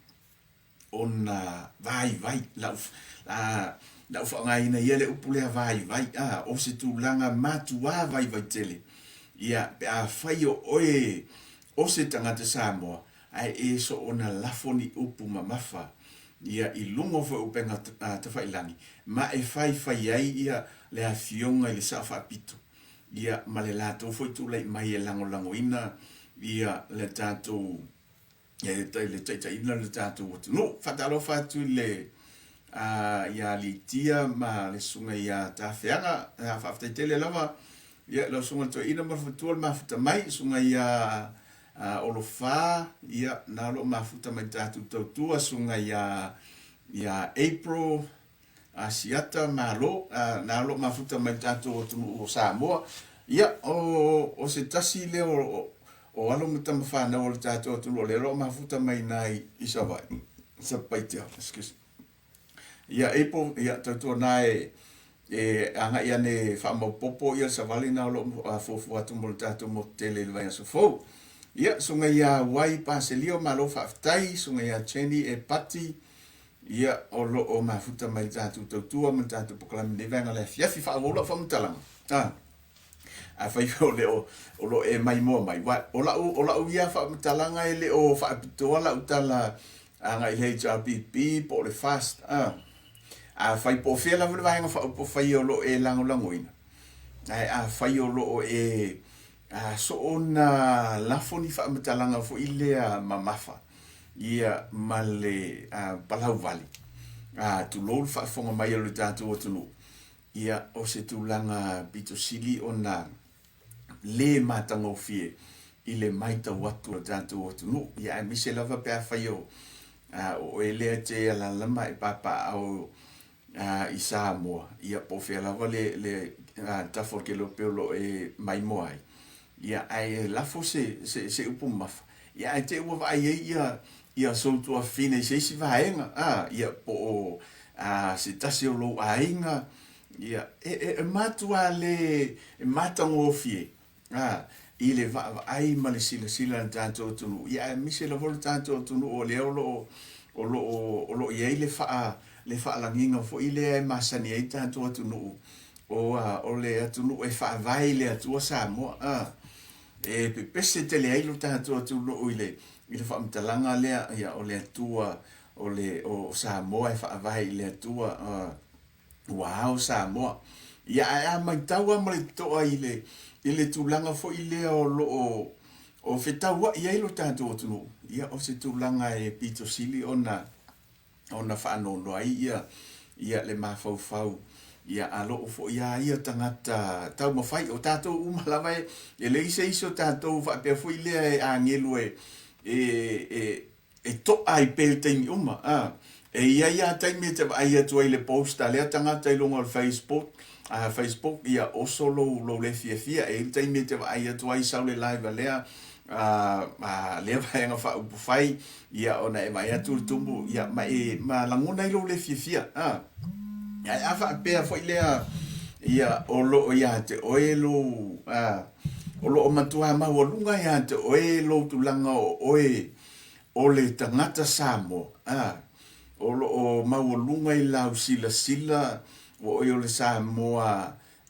ona vaivai lau a lau faaaogaina ia le upu lea vaivai a o se tulaga matuā vaivai tele ia pe afai o oe o se tagata Samoa ae e soona lafo ni upu mamafa ia i luga foi o upega tafailagi ma e faifai ai ia le afioga i le Sao Faapito ia ma le latou foi tulai mai e lagolagoina ia le tatou le taitaiina o le tatou atunuu. Faatalofa atu i le ia Litia ma le susuga ia Tafeaga. Faafetai tele lava ia lau susuga i le toeaina ma le faletua le mafuta mai, susuga ia Olofa, ia na o lo o mafuta mai tatou tautua, susuga ia ia April, Asiata, Malo, na o lo o mafuta mai le tatou atunuu o Samoa. Ia, o, o se tasi lea o, o alo ma tama fanau o le tatou atunuu o lea o lo o mafuta mai i i, i Savaii, Satupaitea, excuse. Ia, April, ia, tautuana e, e agai ane e faamaopopo ia le savali na o lo o fuafua atu mo le tatou motu tele i le vaiaso fou. Ia, susuga ia Wai Paselio, malo faafetai, susuga ia Jenny e Pati, Ia, o lo o mafuta mai le tatou tautua ma le tatou polokalame i lenei vaega o le afiafi. Faaauau lau faamatalaga. A, afai o le o, o lo o e maimoa mai, wa, o lau, o lau ia faamatalaga e le o faapitoa lau tala agai i le HRPP po o le FAST. A, Afai po o fea lava le vaega faaupufai o lo o e lagolagoina, ae afai o lo o e soona lafo ni faamatalaga foi lea mamafa, ia, ma le palauvale, tulou le faafofoga mai a lo tatou atunuu, ia, o se tulaga pito sili ona le matagofie i le matau atu a lo tatou atunuu, ia aemaise lava pe afai o oe lea e te alaala ma e papaaao i Samoa, ia po o fea lava le le tafa o le kelope o lo o e maimoa ai, ia ae lafo se se se upu mamafa, ia ae te i ua vaai ai ia ia sou tuafafine i se isi vaega, a, ia po o se tasi o lou aiga, Ia, e, e, e matua le e matagofie, a, i le vaavaai ma le silasila a le tatou atunuu, ia aemaise lava lo tatou atunuu o lea o lo o, o lo o, o lo o i ai le faa, le faalagiga foi lea e masani ai tatou atunuu, o, a, o le atunuu e faavae i le Atua Samoa, a. E pepese tele ai lo tatou atunuu i le, i le faamatalaga lea, ia, o le Atua, o le, o Samoa e faavae i le Atua, a. Ua ao Samoa. Ia ae a maitau lava ma le totoa i le, i le tulaga foi lea o lo o, o fetauai ai lo tatou atunuu, ia o se tulaga e pito sili ona, ona faanoanoa ai ia, ia le mafaufau ia a loo foi a ia tagata taumafai. O tatou uma lava e, e leai se isi o tatou faapea foi lea e agelu e, e, e, E to'a ai pea i taimi uma, a. E i ai a taimi e te vaai atu ai i le post a lea tagata i luga o le Facebook, a, Facebook, ia oso lou, lou le fiafia. E i ai le taimi e te vaai atu ai sau le live a lea, a, a lea vaega faaupufai, ia ona e vaai atu le tumu, ia ma e, ma lagona ai lou le fiafia, a. Ae a faapea foi lea, ia, o lo o ia te oe lou, a, o lo o matua maualuga ia te oe lou tulaga o oe o le tagata Samoa, a, o lo o maualuga i lau silasila ua oe o le Samoa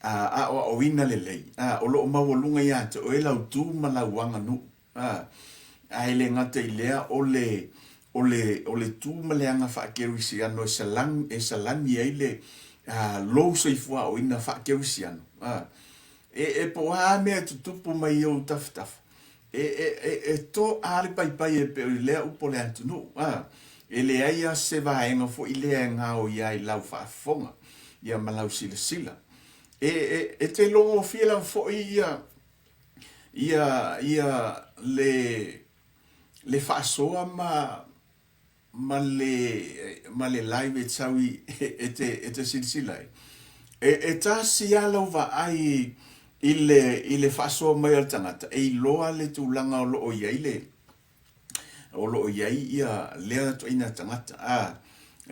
a, aoaoina lelei, a, o lo o maualuga ia te oe lau tu ma lau aganuu, a, ae le gata i lea o le, o le, o le tu ma le aga faakerisiano e salam, e salami ai le, a, lou soifua aoina faakerisiano, a. E, e po o a mea e tutupu mai i ou tafatafa, e, e, e, e to'a le paipai e pei o lea upu o le atunuu, a. E leai lava se vaega foi lea e gaoia ai lau faafofoga, ia ma lau silasila. E, e, e te logofie lava foi ia, ia, ia le, le faasoa ma, ma le, ma le live e sau i, e te, e te silasila ai. E, e tasi lava lau vaai i le, i le faasoa mai a le tagata, e iloa le tulaga o lo o i ai le, o lo o i ai ia lea ituaiga tagata. A,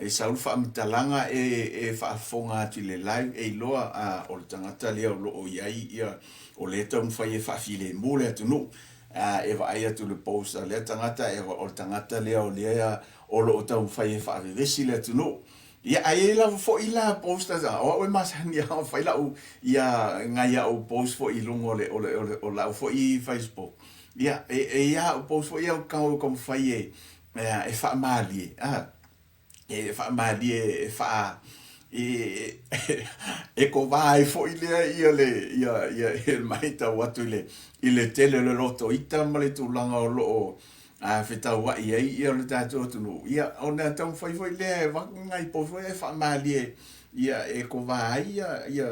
e sau le faamatalaga e, e faafofoga atu i le live, e iloa, a, o le tagata lea o lo o i ai ia, o lea e taumafai e faafilemu le atunuu. A e vaai atu i le post a lea tagata, e, o le tagata lea o lea o lo o taumafai e faavevesi le atunuu. Ia, ae i ai lava foi la post a, o au e masani lava ona fai lau, ia, nai au post foi i luga o le, o le, o le, o lau foi Facebook. Ia, e, e i ai au post foi ia ou taumafai e, e faamalie, a. e faamalie e faa e, e kovā ai foi lea ia le ia ia e matau atu i le i le tele o le loto ita ma le tulaga o lo o a fetauai ai ia le tatou atunuu ia ona taumafai foi lea e avatu nai post foi e faamalie ia e kovā ai ia ia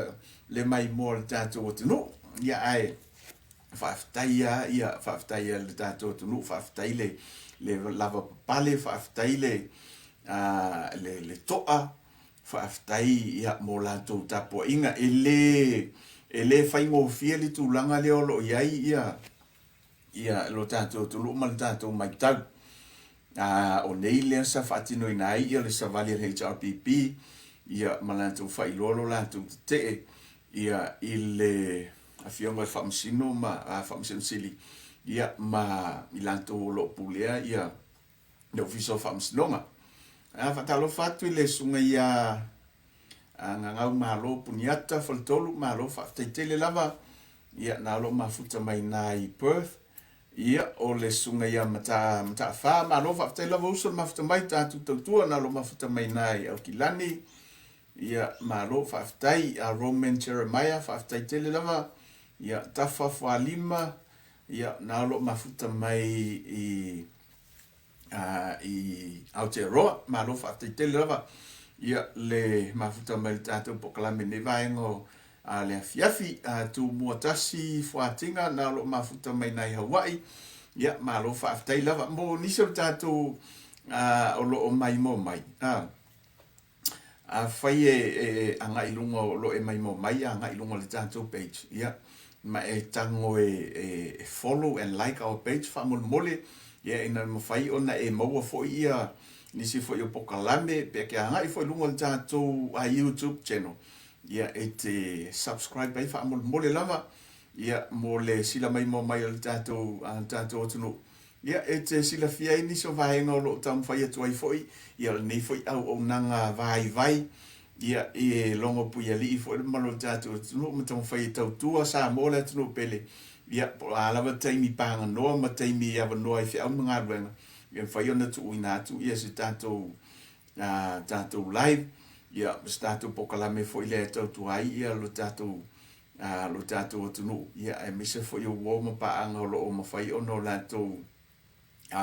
le maimoa o le tatou atunuu ia ae Faafetai lava ia, faafetai lava i le tatou atunuu, faafetai le, le lavapapale, faafetai le, a, le, le to'a, faafetai ia mo latou tapuaiga. E le, e le faigofie le tulaga lea o lo o i ai ia, ia lo tatou atunuu ma le tatou matau. A, o nei lea sa faatinoina ai ia le savali a le HRPP, ia ma latou faailoa lo latou tetee ia i le Afioga i le Faamasino ma Faamasino Sili, ia, ma i latou o lo o pulea ia le Ofisa o Faamasinoga. A faatalofa atu i le susuga ia Gagau Malo Puniata Faletolu, malo faafetai tele lava, ia, na o lo o mafuta mai na i Perth. Ia, o le susuga ia Mata, Mataafa, malo faafetai lava uso le mafuta mai, tatou tautua na o lo o mafuta mai na i Aukilani. Ia, malo faafetai a Roman Jeremiah, faafetai tele lava. Ia, Tafa Fualima, ia, na o loo mafuta mai i i Aotearoa. Malo faafetai tele lava. Ia, le mafuta mai le tatou polokalame nei vaega o a le afiafi. A Tumua Tasi Fuatiga, na o loo mafuta mai nai Hawaii. Ia, malo faafetai lava mo nisi o le tatou o loo maimoa mai. Afai e agai i luga o lo o e maimoa mai agai i luga o le tatou page, ia, ma e tago e follow and like our page faamolemole, ia, ina ia mafai ona e maua foi ia nisi foi o polokalame pe e agai foi i luga o le tatou YouTube channel, ia, e te subscribe ai faamolemole lava, ia, mo le sila maimoa mai o le tatou atunuu. Ia, e te silafia ai nisi o vaega o lo o taumafai atu ai foi, ia lenei foi auaunaga vaivai, ia, e logo puialii foi le mamalu o le tatou atunuu ma taumafai e tautua Samoa le atunuu pele, ia, po o a lava taimi paganoa ma taimi avanoa i feau ma galuega, ia mafai ona tuuina atu ia se tatou, tatou live, ia, ma se tatou polokalame foi lea e tautua ai ia lo tatou a lo tatou atunuu, ia, aemaise foi o uo ma paaga o lo o mafai ona o latou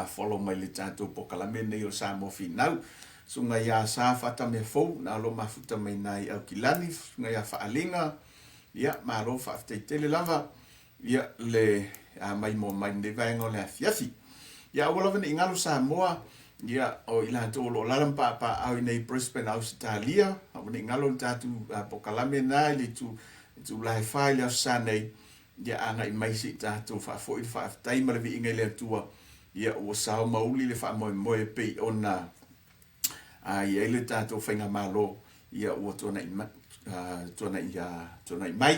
follow mai le tatou polokalame lenei o Samoa Finau. Susuga ia Sa Fatameafou, na o lo o mafuta mai nai Aukilani, Susuga ia Faaliga, ia, malo faafetai tele lava, ia, le maimoa mai lenei vaega o le afiafi. Ia, aua lava ne i galo Samoa, ia, o i latou o lo o alaala ma papaaao i inei i Brisbane, Ausetalia, aua ne i galo le tatou polokalame lena i le itu itula e fa i le Aso Sa nei, ia agai mai se i tatou faafoi le faafetai ma le viiga i le Atua, ia ua sao ma uli le faamoemoe e pei ona i ai le tatou faigamalo, ia ua tuanai tuanai tuanai mai,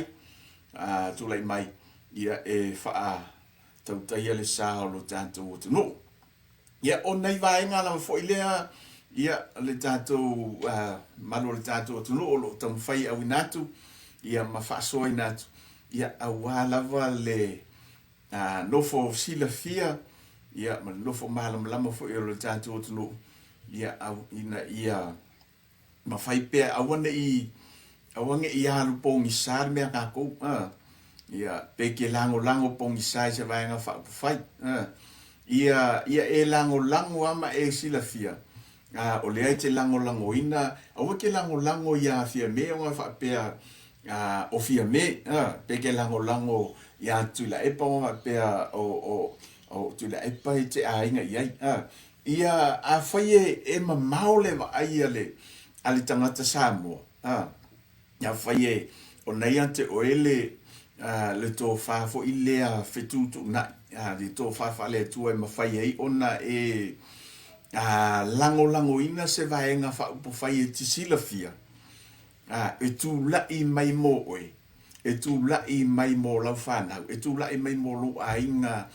tulai mai, ia e faatautaia le sa o lo tatou atunuu. Ia, o nai vaega lava foi lea, ia, le tatou mamalu o le tatou atunuu o lo o taumafai e auina atu, ia, ma faasoaina atu, ia, aua lava le nofo silafia, ia, ma le nofo malamalama foi o le tatou atunuu, ia, ina ia mafai pea, aua ne i, aua ne i alu pogisa le mea a tatou, a, ia, pe te lagolago pogisa i se vaega faaupufai, a, ia, ia e lagolago lava ma e silafia, a, o lea e te lagolagoina, aua e te lagolago ia Fiame ona faapea, a, o Fiame, a, pe te lagolago ia Tuilaepa ona faapea o, o, o Tuilaepa e te aiga i ai, a. Ia, afai e, e mamao le vaai a le, a le tagata Samoa, a, afai e, ona ia te oe le, a, le tofa foi lea fetuutuunai, a, le tofa faale-Atua e mafai ai ona e, a, lagolagoina se vaega faaupufai e te silafia, a, e tulai mai mo oe, e tulai mai mo lau fanau, e tulai mai mo lou aiga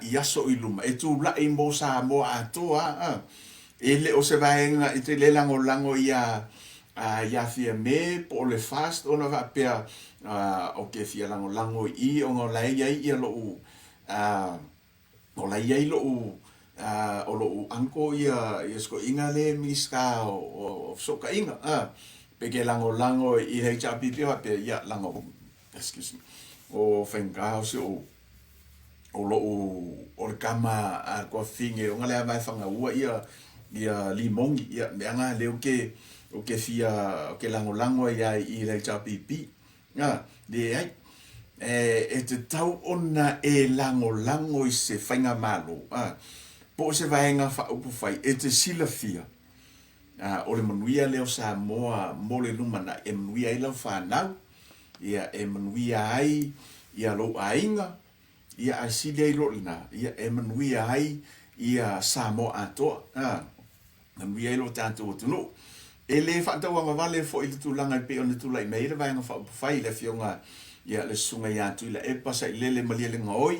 i aso i luma, e tulai mo Samoa atoa, a. E le o se vaega e te le lagolago iā, iā Fiame po o le FAST ona faapea, ou te fia lagolago i i ona o la e i ai ia lou, O la e i ai lou, o lou uncle ia, ia Sikoiga lea e Minisita o Fesootaiga, a, pe ke lagolago i le HRPP faapea, ia, lago, excuse me, o faigata o si ou, o lou, o le tama a le tuafafine ona lea vae fangaua ia, ia Limoni, ia, mea na lea ou te, ou te fia, ou te lagolago ai lava i le HRPP. Ā, leai. E tatau ona e lagolago i se faigamalo, ā, po o se vaega faaupufai e te silafia, ā, o le manuia lea o Samoa mo le lumanai, e manuia ai lau fanau, ia, e manuia ai ia lou aiga, ia, ae sili ai loa lena, ia, e manuia ai ia Samoa atoa, ā. Manuia ai lo tatou atunuu. E le faatauagavale foi le tulaga e pei ona tulai mai ai le Vaega Faaupufai i le Afioga ia le Susuga ia Tuilaepa Sailele Malielegaoi,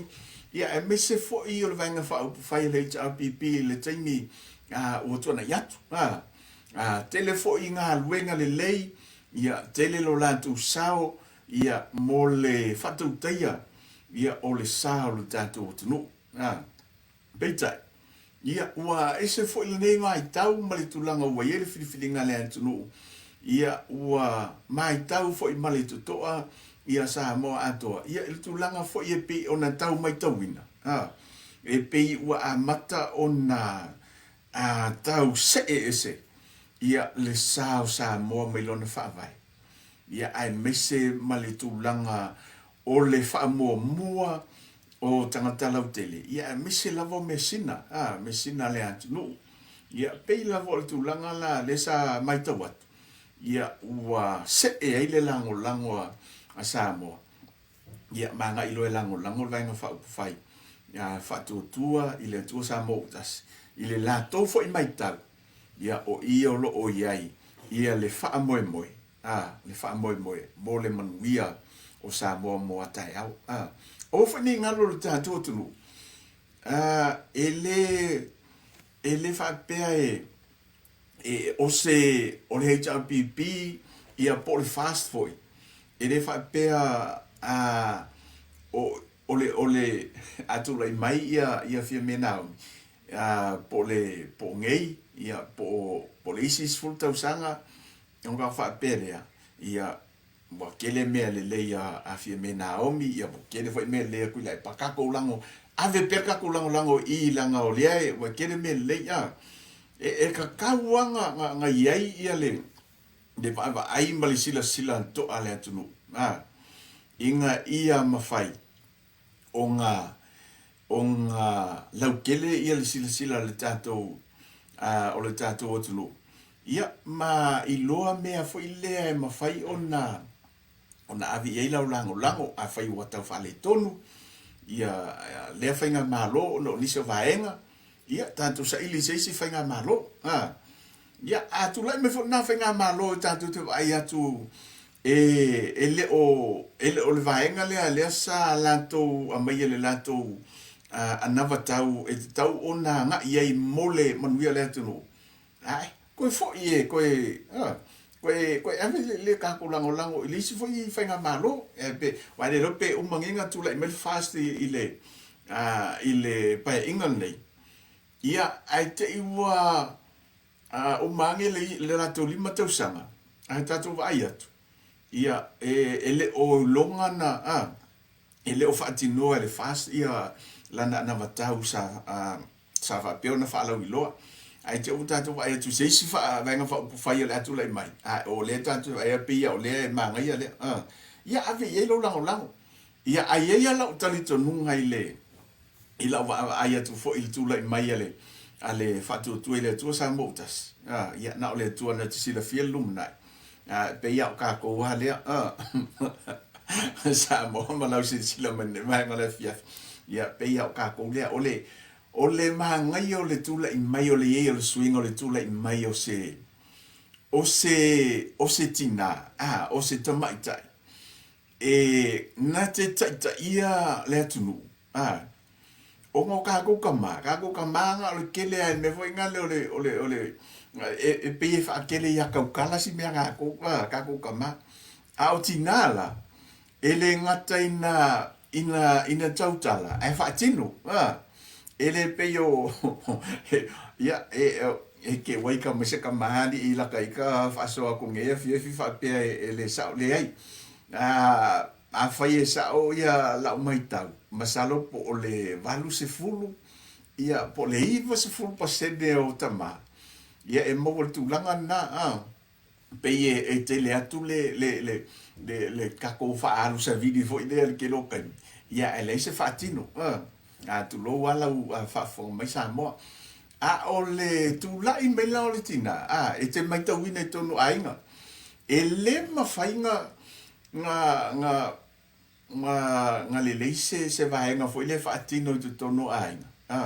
ia aemaise foi o le Vaega Faaupufai a le HRPP i le taimi ua tuanai atu. A tele foi galuega lelei, ia tele lo latou sao ia mo le faatautaia ia o le sa o le tatou atunuu. Peitai, ia, ua ese foi lenei vaitau ma le tulaga ua i ai le filifiliga a le atunuu. Ia, ua maitau foi ma le totoa ia Samoa atoa, ia i le tulaga foi e pei ona tau maitauina, a, e pei ua amata ona a tau see ese ia le sa o Samoa mai lona faavae, ia aemaise ma le tulaga o le faamuamua o tagata lautele, ia aemaise lava o measina, a, measina a le atunuu. Ia, pei lava o le tulaga la lea sa matau atu, ia ua see ai le lagolago a Samoa, ia ma agai loa e lagolago le Vaega Faaupufai Faatuatua i le Atua Samoa ua Tasi, i le latou foi matau, ia o i o lo o i ai ia le faamoemoe, a, le faamoemoe mo le manuia o Samoa mo a taeao. A, aua foi ne i galo le tatou atunuu, a, e le, e le faapea e, e, o se, o le HRPP, ia po o le FAST foi, e le faapea, a, o, o le, o le, a tulai mai ia, ia Fiame Naomi, a, po o le, po o nei, ia, po o, po o le isi 10 tausaga, ona faapea lea, ia, ua tele mea lelei a Fiame Naomi, ia ua tele foi mea lelei a Tuilaepa, tatou lago, ave pea le tatou lagolago i i leaga o lea e, ua tele mea lelei, a. E, e tatau lava na, na i ai ia le, le vaavaai ma le silasila totoa a le atunuu, a, ina ia mafai ona, ona lautele ia le silasila a le tatou, a, o le tatou atunuu, ia, ma iloa mea foi lea e mafai ona, ona ave i ai lau lagolago, afai ua tau faaletonu ia lea faigamalo ona o nisi o vaega, ia, tatou saili i se isi faigamalo. A, ia, a tulai mai foi lena faigamalo e tatou te vaai atu e, e le o, e le o le vaega lea lea sa latou aumaia i le latou anavatau e tatau ona agai i ai mo le manuia o le atunuu. Ae, koe foi e, koe, a, koe, koe ave le, le tatou lagolago i le isi foi faigamalo. E pe, aua e le iloa pe uma nei ona tulai mai le FAST i, i le, a, i le Paeaiga lenei. Ia, ae te i ua a, uma ane le, le latou 5 tausaga, ae tatou vaai atu, ia, e, e le o iloga na, a, e le o faatinoa e le FAST ia lana anavatau sa, a, sa faapea ona faalauiloa. Ae te ua tatou vaai atu i se isi vaega faaupufai o le a tulai mai, a o lea tatou vaai pei lava o lea e manaia lea. A, ia ave i ai lou lagolago. Ia, a i ai lava lau talitonuga i le, i lau vaavaai atu foi i le tulai mai a le, a le Faatuatua i le Atua Samoa ua Tasi, a, ia, na o le Atua na te silafia le lumanai. A, e pei lava o tatou lava lea, a, Samoa ma lau silasila mai i lenei vaega o le afiafi, ia, pei lava o tatou lea, o le, o le manaia o le tulai mai o le i ai o le suiga o le tulai mai o se, o se, o se tinā, a, o se tamaitai, e na te taitaia le atunuu, a, ona o tatou tama, tatou tama na o le tele lava i le mea foi lena o le, o le, o le, e, e pei e faatele ia tautala si mea a tatou, a, tatou tama. A o tinā la, e le gata ina, ina, ina tautala, ae faatino, a. E le pei o, ia, e, e ke wai ka mai se kamali'i i laka i ka faasoa atu nei afiafi faapea e le sa'o, leai. A, afai e sa'o ia la'u maitau, masalo po o le 80, ia, po o le 90 pasene o tama, ia e maua i le tulaga lena, a. Pei e, e tele atu le, le, le, le, le tatou faaalu savili foi lea i le tele o taimi, ia ae leai se faatino. A, a tulou lava lau faafofoga mai Samoa. A o le tulai mai la o le tinā, a, e te maitauina i totonu o aiga, e le mafai na, na, na, na, na lelei se, se vaega foi lea e faatino i totonu o aiga, a,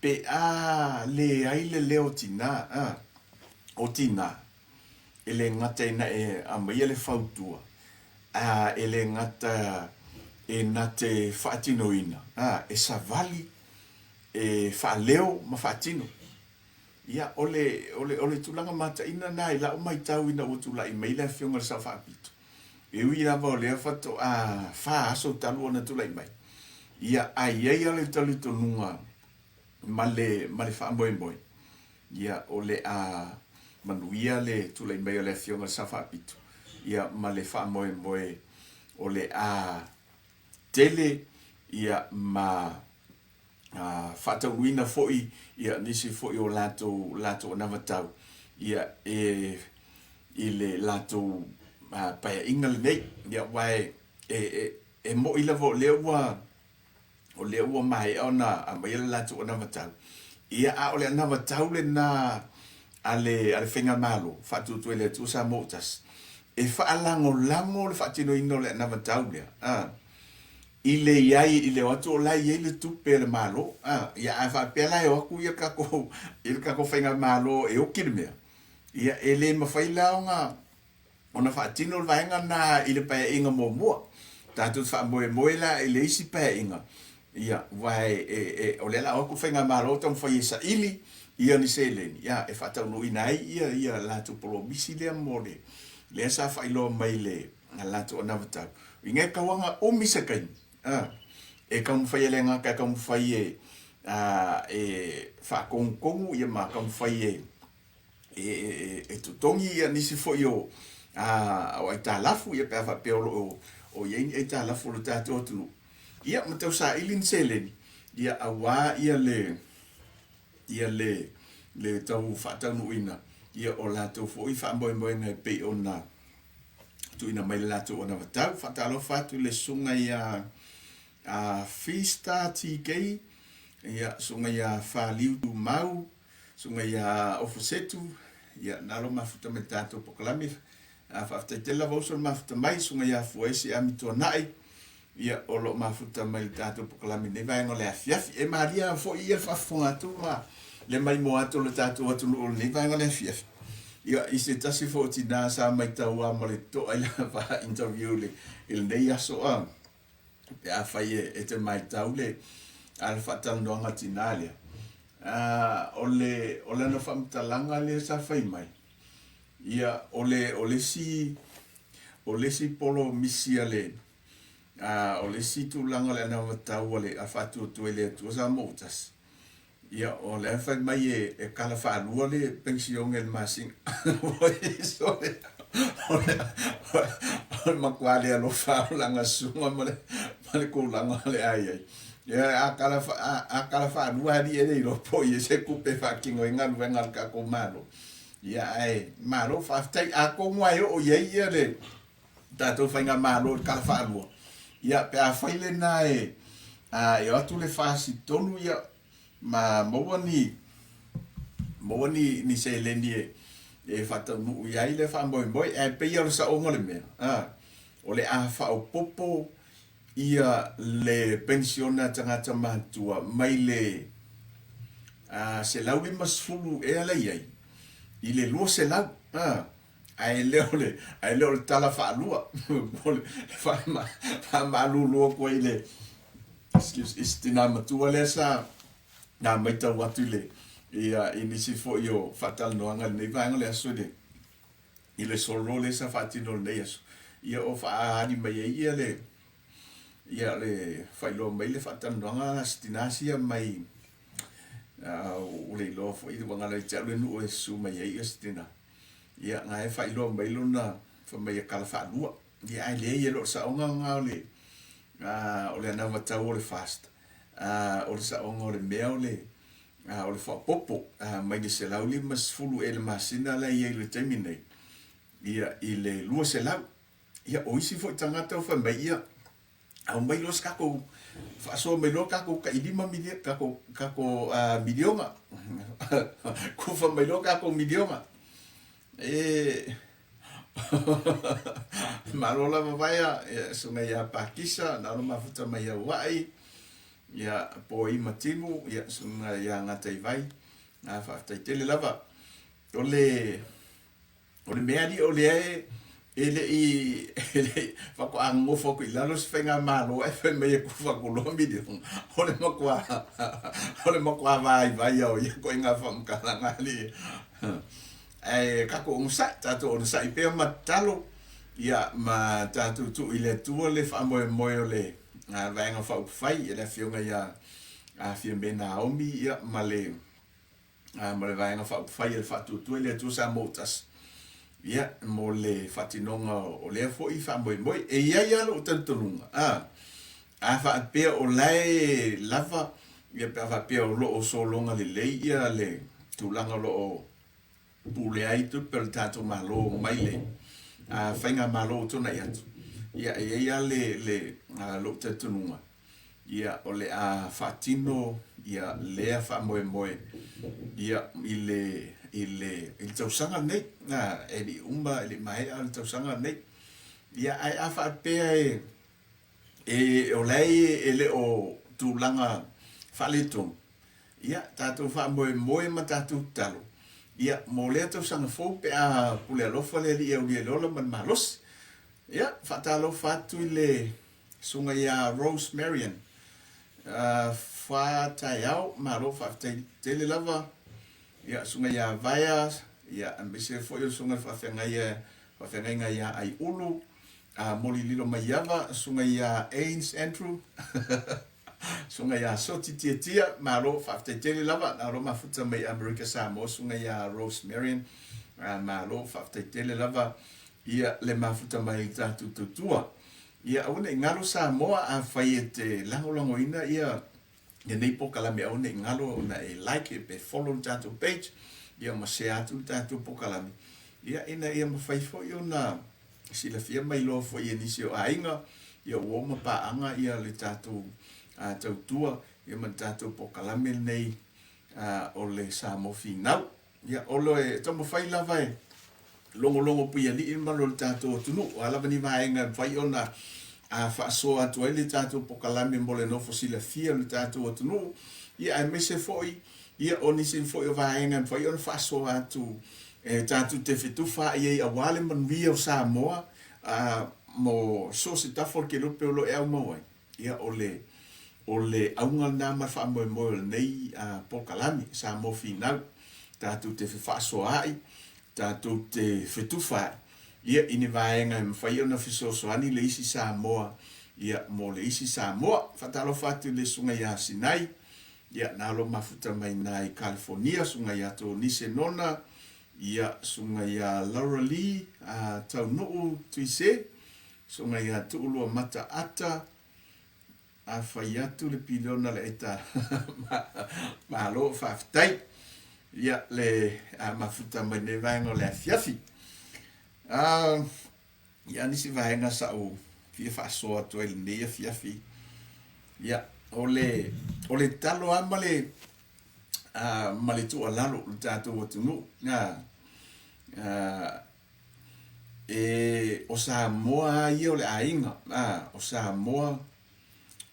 pe a leai le leo tinā, a, o tinā, e le gata ina e aumaia le fautua, a, e le gata e na te faatinoina, a, e savali, e faaleo ma faatino. Ia, o le, o le, o le tulaga mataina lena i lau maitau ina ua tulai mai le Afioga i le Sao Faapito, e ui lava o lea faatoa fa aso talu ona tulai mai, ia, ae i ai lava le talitonuga ma le, ma le faamoemoe, ia, o le a, manuia le tulai mai o le Afioga i le Sao Faapito, ia ma le faamoemoe o le a tele ia ma faataunuuina foi ia nisi foi o latou latou anavatau ia e i le latou paeaiga lenei. Ia aua e e e mo'i lava o lea ua o lea ua maea ona aumaia le latou anavatau, ia a o le anavatau lena a le a le faigamalo Faatuatua i le Atua Samoa ua Tasi, e faalagolago le faatinoina o le anavatau lea a i le i ai i le o atu o la e i ai le tupe a le Malo a ia a faapea la e o atu ia le tatou i le tatou faigamalo e oki le mea, ia e le mafai la ona ona faatino le vaega lena i le paeaiga muamua. Tatou te faamoemoe la i le isi paeaiga, ia, aua e, e, e, o lea o le a o atu le Faigamalo taumafai e saili ia ni seleni, ia, e faataunuuina ai ia, ia latou polomisi lea mo le, lea sa faailoa mai le latou anavatau. I ngai tauaga umi se taimi, a, e taumafai e le gata e taumafai e, a, e faatonutonu ia ma taumafai e, e totogi ia nisi foi o a o aitalafu ia pe a faapea o lo o o i ai ni aitalafu o le tatou atunuu ia ma tausaili ni seleni ia aua ia le ia le le tau faataunuuina ia o latou foi faamoemoega e pei ona tuuina mai le latou anavatau. Faatalofa atu i le susuga ia a Fista TK, ia susuga ia Faliu Tumau, Susuga ia Ofosetu, ia na lo mafuta mai le tatou polokalame. A faafetai tele lava uso le mafuta mai, susuga ia Fuaisi Ami Tuanai, ia o lo mafuta mai le tatou polokalame nei vaega o le afiafi. E malia foi ia le faafofoga atu ma le maimoa atu o le tatou atunuu o lenei vaega o le afiafi. Ia, i se tasi foi o tinā sa maitau lava ma le totoa i lana va interview i lenei aso a. Pe afai e te maitau le a le faatalanoaga a tinā lea, o le o lana faamatalaga lea sa fai mai, ia o le o le isi o le isi polomisi a le o le isi tulaga o le anavatau a le a Faatuatua i le Atua Samoa ua Tasi, Ia, o lea fai mai e kala faalua le penisione i le masina. Sole, o le matua le alofa o lana susuga ma le tulaga o le a i ai. Ia, a kala, a kala faalua alii e le iloa po o i ai se tupe e faatino ai galuega a le tatou Malo. Ia, ae malo faafetai. Atonu lava e oo i ai ia le tatou faigamalo i le kala faalua, ia pe afai lena e e o atu le FAST i totonu ia ma maua ni maua ni ni seleni e e faataunuu i ai le faamoemoe, ae pei lava o le saoga o le mea, a o le a faaopoopo ia le penisione a tagata matutua mai le 150 ea la i ai i le 200, a Ae le o le, ae le o le tala faalua po o le faamalulu atu ai i le, excuse, i si tinā matua lea sa na matau atu i le, ia, i nisi foi o faatalanoaga i lenei vaega o le aso i le, i le solo lea sa faatino i lenei aso, ia o faaali mai ai ia le, ia le faailoa mai le faatalanoaga a si tinā sia mai, ua le iloa foi, ua galo ia te au le nuu e susu mai ai ia si tinā. Ia, na e faailoa mai lona fai mai e kala faalua. Ia, ae leai, e le o le saoga lena o le, o le anavatau o le FAST. O le saoga o le mea o le, o le faaopoopo mai le 150 ea i le masina la e i ai i le taimi nei, ia, i le 200. Ia, o isi foi tagata ua fai mai, ia, aumai loa se tatou, faasoa mai loa tatou tai lima miliona, tatou, tatou miliona, kufa mai loa tatou miliona. E malo lava vaea, ia, susuga ia Pakisa, na ona mafuta mai Hawaii, ia, Poi ma Timu, ia, susuga ia Gataivai, a faafetai tele lava. O le, O le mea alii o lea e e le i e le i faatoa nonofo atu i lalo se faigamalo ae fai mai e kufa atu loa miliona. O le matua o le matua vaivai lava o ia ituaiga faamatalaga alii. Ae tatou onosai, tatou onosai pea ma tatalo ia ma tatou tuu i le Atua le faamoemoe o le Vaega Faaupufai e le Afioga ia Fiame Naomi ia ma le. ma le Vaega Faaupufai a le Faatuatua i le Atua Samoa ua Tasi, ia, mo le faatinoga o lea foi faamoemoe. E i ai lava lou talitonuga, a, a faapea o la e lava, ia pe a faapea o lo o sologa lelei ia le tulaga o lo o pulea ai tupe a le tatou Malo mai le faigamalo ua tuanai atu, ia e i ai lava le, le, lou talitonuga, ia o le a faatino ia lea faamoemoe ia i le i le i le tausaga lenei. A, e le i uma, e le i maea le tausaga lenei. Ia ae a faapea e e o la e le o tulaga faaletonu, ia tatou faamoemoe ma tatou tatalo ia mo lea tausaga fou pe a pule alofa le Alii e aulia i le ola ma le malosi. Ia, faatalofa atu i le Susuga ia Rose Marion, fa taeao, malo faafetai tele lava. Ia, Susuga ia Vaea, ia, aemaise foi o le Susuga i le Faafeagai, Faafeagaiga ia Aiulu, a Molililo Maiava, Susuga ia Ains Andrew, Susuga ia Soti Tiatia, malo faafetai tele lava, na o mafuta mai Amerika Samoa, Susuga ia Rose Marion, malo faafetai tele lava, ia le mafuta mai i tatou tautua. Ia aua ne i galo Samoa, afai e te lagolagoina ia lenei polokalame, aua ne i galo ona e like pe follow le tatou page, ia ma share atu le tatou polokalame, ia ina ia mafai foi ona silafia ma iloa foi e nisi o aiga, ia uo ma paaga ia le tatou tautua ia ma le tatou polokalame lenei o le Samoa Finau. Ia, o le taumafai lava e logologo puialii le mamalu o le tatou atunuu. O a lava ni vaega e mafai ona faasoa atu ai le tatou pokalame mo le nofo silafia o le tatou atunuu, ia aemaise foi ia o nisi foi o vaega e mafai ona faasoa atu e tatou te fetufaai ai aua le manuia o Samoa mo so o se tafa o le kelope o lo o e aumau ai. Ia, o le, o le auga lena ma le faamoemoe o lenei polokalame, Samoa Finau, tatou te fefaasoaai, tatou te fetufaai, ia, i ni vaega e mafai ona fesoasoani le isi Samoa, ia, mo le isi Samoa. Faatalofa atu i le Susuga ia Sinai, ia, na alo mafuta mai ina i Kalifonia, Susuga ia Tonise Nona, ia, Susuga ia Laura Lee, Taunuu Tuise, Susuga ia Tuuluamata Ata, a fai atu le piliona le aita malo faafetai. Ia le a mafuta mai nei vaega o le afiafi. Ia nisi vaega sa ou fia faasoa atu ai lenei afiafi. Ia o le o le talo lava ma le ma le tuualalo i le tatou atunuu. E, o Samoa lava ia o le aiga, a, o Samoa,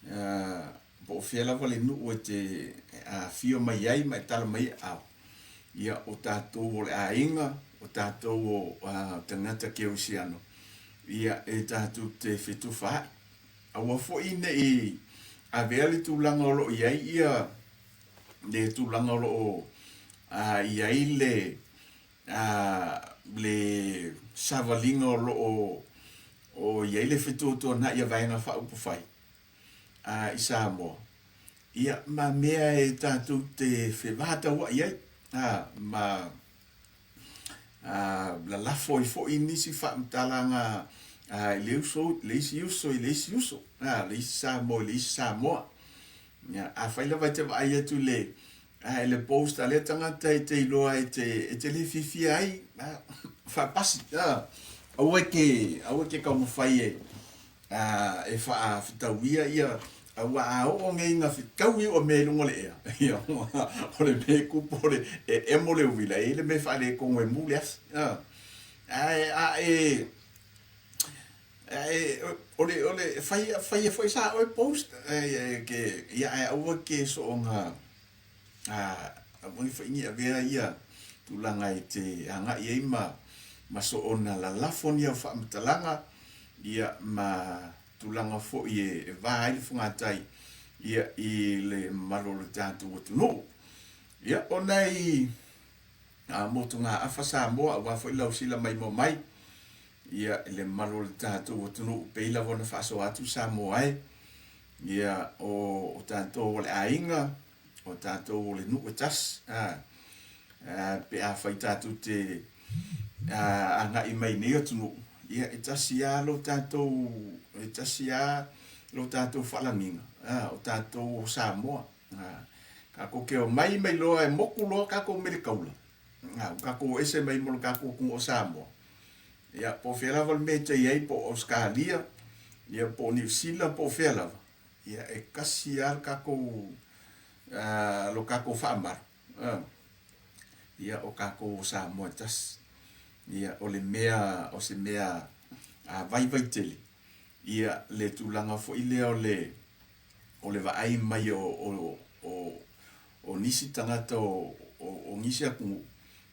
a, po o fea lava le nuu e te afio mai ai ma e tala mai aao, ia, o tatou o le aiga, o tatou o a, tagata kerisiano, ia, e tatou te fetufaai. Aua foi ne i avea le tulaga o lo o i ai ia, le tulaga o lo o a, i ai le, A le savaliga o lo o i ai le fetuatuanai a Vaega Faaupufai i Samoa, ia, ma mea e tatou te fevatauai ai, a, ma lalafo ai foi nisi faamatalaga i le uso, le isi uso i le isi uso, a, le isi Samoa i le isi Samoa. Ia, afai lava e te vaai atu i le Ae le post a lea tagata e te iloa e te, e te le fiafia ai, faapasi, aua e te, aua e te taumafai e, e faafetauia ia, aua a oo nei ina fetau iu mea i luga o le ea, ia, o le mea e tupu o le, e emo le uila, e i ai le mea e faaletonu e mu le afi, ae a e, ae o le, o le, faia, faia foi sa oe post, e, ke, ia, ae aua ke soonga, a, aua ne foi ni avea ia tulaga e te agai ai ma, ma soona lalafo ni au faamatalaga, ia, ma tulaga foi e, e va ai le fogatai, ia, i le mamalu o le tatou atunuu. Ia, o nai, a, motugaafa Samoa, aua foi lau sila maimoa mai, Ia, i le mamalu o le tatou atunuu, pei lava ona faasoa atu Samoa e, ia, o, o tatou o le aiga, o tatou o le nuu e tasi, a. Pe afai tatou te agai mai nei atunuu, ia e tasi lava lo tatou, e tasi lava lo tatou faalagiga, o tatou o Samoa. Tatou te omai mai loa e moku loa tatou mai le taula, ua tatou ese mai ma lo tatou atunuu o Samoa. Ia, po o fea lava le mea e te i ai, po o Ausetalia, ia po o Niu Sila, po o fea lava, ia e tasi lava le tatou, lo tatou faamalu. Ia, o tatou o Samoa e tasi. Ia, o le mea, o se mea vaivai tele, ia, le tulaga foi lea o le, o le vaai mai o, o, o, o nisi tagata o, o, o nisi atunuu,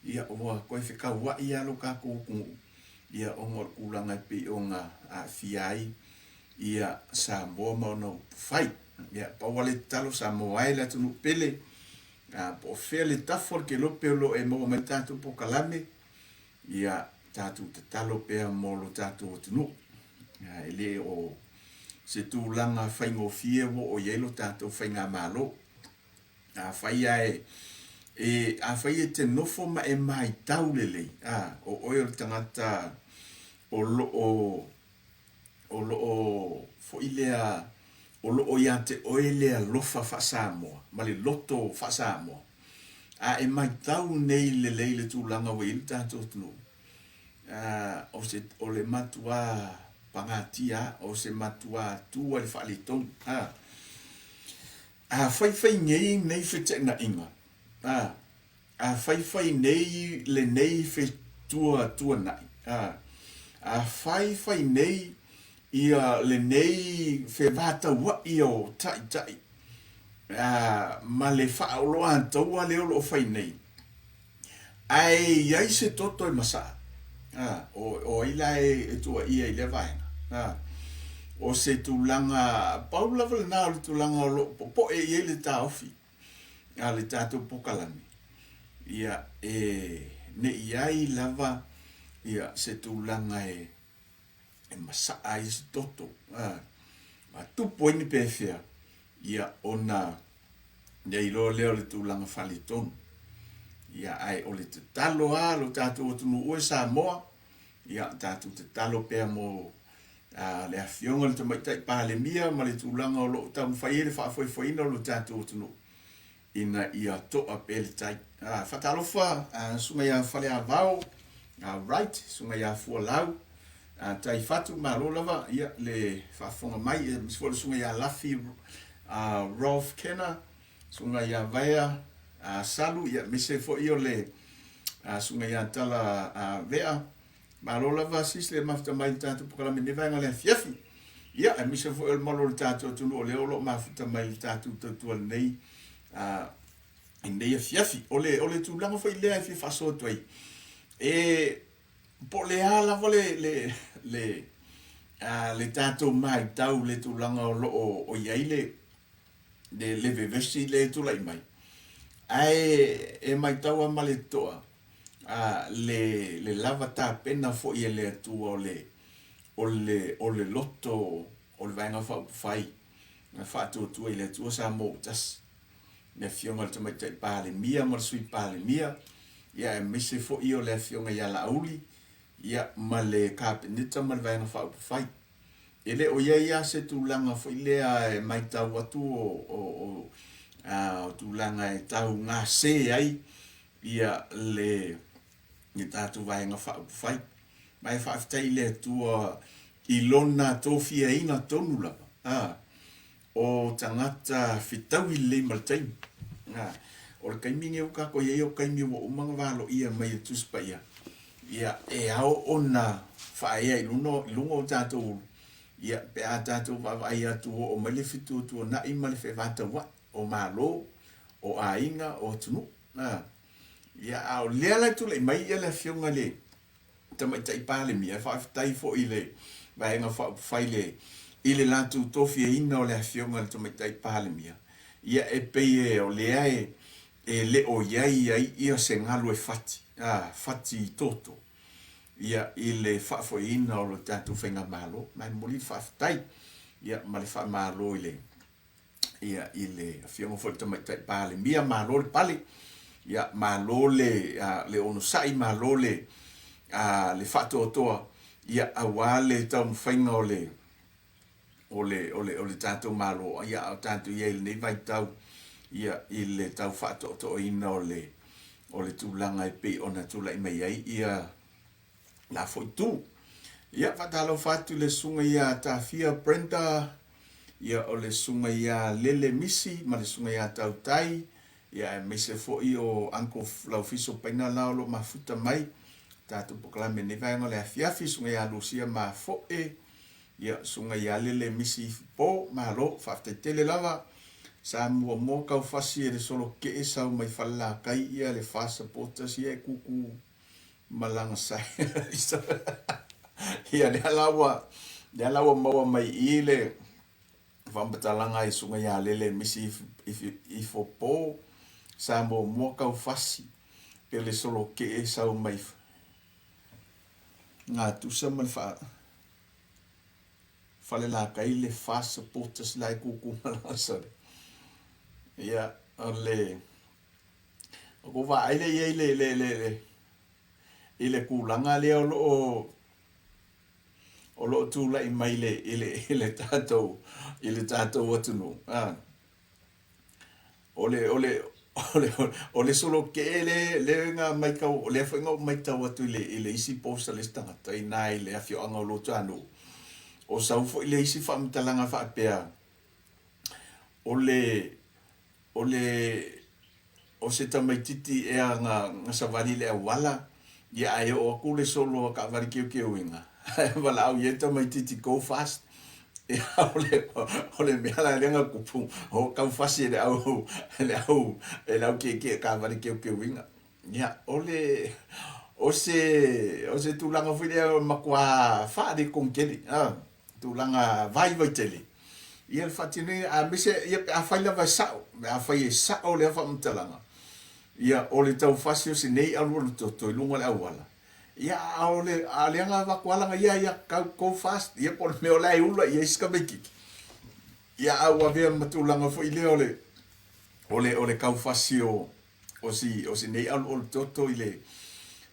ia, ua toe fetauai lava lo tatou atunuu, ia, ona o le tulaga e pei ona aafia ai ia Samoa ma ona upufai. Ia, pau lava le tatalo, Samoa e le atunuu pele, a, po o fea le tafa o le kelope o lo o e maua mai le tatou polokalame, ia tatou tatalo pea mo lo tatou atunuu. E le o se tulaga faigofie ua oo i ai lo tatou faigamalo. Afai lava e, e, afai e te nofo ma e maitau lelei, a, o oe o le tagata o lo o o lo o foi lea, o lo o ia te oe le alofa faa-Samoa ma le loto faa-Samoa, a e matau nei lelei le tulaga ua i ai le tatou atunuu, o se, o le matuā pagatia, o se matuā tu ai le faaletonu. A faifai nei nei feteenaiga, A faifai nei lenei fetuatuanai, a. A faifai nei ia lenei fevataua'i o taitai, a, ma le faaoloataua lea o lo o fai nei, ae i ai se toto e masaa, a, o, o ai la e, e tuuaia i lea vaega, a. O se tulaga, pau lava lena o le tulaga o lo o popoe i ai le taofi. a le tatou pokalame, ia, e ne i ai lava ia se tulaga e, e masaa ai se toto, a, a tupu ai ni pefea, ia, ona i ai loa lea o le tulaga faaletonu. Ia, ae o le tatalo lava lo tatou atunuu e Samoa, ia, tatou tatalo pea mo a le Afioga i le Tamaitai Palemia ma le tulaga o lo o taumafai ai le faafoefoeina o lo tatou atunuu ina ia toa pea le tai. Faatalofa Susuga ia Faleavao Wright, Susuga ia Fualau Taifatu, malo lava ia le faafofoga mai, aemaise foi le Susuga ia Lafi Rolf Kenner, Susuga ia Vaea Salu, ia aemaise foi o le Susuga ia Tala Vea. Malo lava sis le mafuta mai i le tatou pokalame i lenei vaega o le afiafi. Ia, aemaise foi o le malu o le tatou atunuu o lea o lo o mafuta mai i le tatou tautua lenei i lenei afiafi. O le, o le tulaga foi lea e fia faasoa atu ai, e, po o le a lava le, le, le, le tatou matau i le tulaga o lo o i ai le, le, le vevesi lea e tulai mai, ae e matau lava ma le totoa, a, le, le lava tapena foi e le Atua o le, o le, o le loto o le Vaega Faaupufai na faatuatua i le Atua Samoa ua tasi, le Afioga i le Tamaitai Palemia ma le Sui Palemia, ia aemaise foi o le Afioga ia Laauli, ia ma le Kapeneta ma le Vaega Faaupufai. E le o i ai lava se tulaga foi lea e matau atu o, o, o, a, o tulaga e tau gase ai ia le le tatou Vaega Faaupufai. Ma e faafetai i le Atua i Lona tofiaina tonu lava, a, o tagata fetaui lelei ma le taimi. A, o le taimi lenei ua tatou i ai o taimi ua uma ona valoia mai e le Tusi Paia, ia, e ao ona faaea i luga, i luga o tatou ulu, ia, pe a tatou vaavaai atu ua oo mai le fetuatuanai ma le fevataua'i o Malo, o aiga, o atunuu. A, ia, a o lea la e tulai mai ia le Afioga i le Tamaitai Palemia, e faafetai foi i le Vaega Faaupufai le, i le latou tofiaina o le Afioga i le Tamaitai Palemia, ia e pei e o lea e, e le o i ai ai ia se galu e fati, a, fati toto, ia, i le faafoeina o le tatou Faigamalo. Ma e momoli le faafetai, ia, ma le faamalo i le, ia, i le Afioga foi i le Tamaitai Palemia, malo le pale. Ia, malo le, le onosai, malo le, le faatoatoa, ia, aua le taumafaiga o le, o le, o le, o le tatou Malo, ia, a o tatou i ai i lenei vaitau, ia, i le tau faatoatoaina o le, o le tulaga e pei ona tulai mai ai, ia, la foi itu. Ia, faatalofa atu i le susuga ia Tafia Brenda, ia, o le susuga ia Lele Misi ma le susuga ia Tautai, ia, aemaise foi o Uncle Laufiso Paina la o lo o mafuta mai tatou polokalame i lenei vaega o le afiafi, susuga ia Lucia Mafoe, ia, susuga ia Lele Misi Ifipo, malo, faafetai tele lava. Sa muamua kau fasi e le solo kee sau mai Falelatai ia le fa supporters ia e kuku malaga sai. Ia lea la ua lea la ua maua mai i le faamatalaga i susuga ia Lele Misi Ifo Po sa muamua kau fasi e le solo kee sau mai Gatusa ma le faa Falelatai le fa supporters la e kuku malaga sale. Ia o le O kou vaai lea i ai le, le, le, le, i le tulaga lea o lo o o lo o tulai mai le, i le, i le tatou, i le tatou atunuu. A. O le, o le, o le, o le solokee le, le na maitau, o lea foi na ou maitau atu i le, i le isi post a le isi tagata i ina i le afioaga o Lotuanuu, o sau foi le isi faamatalaga faapea, o le, O le, o se tamaititi ea na, na savali i le auala, ia ae oo atu le solo a taavale keukeuina, ae valaau i ai le tamaititi go fast. Ia o le, o le mea la lea na tupu, o tau fasi e le au, e le au, e le au tietie taavale keukeuina. Ia, o le, o se, o se tulaga foi lea matua faaletonu tele, a. tulaga vaivai tele ia le faatinoina aemaise ia pe afai lava e sao, pe afai e sao lea faamatalaga, ia o le taufasi o si nei alualu toto i luga o le auala, ia a o le a lea na avatu lava lana ia ia kau go fast, ia po o le mea o la e ula i ai si tamaititi, ia a ua avea ma tulaga foi lea o le o le o le taufasi o o si o si nei alualu toto i le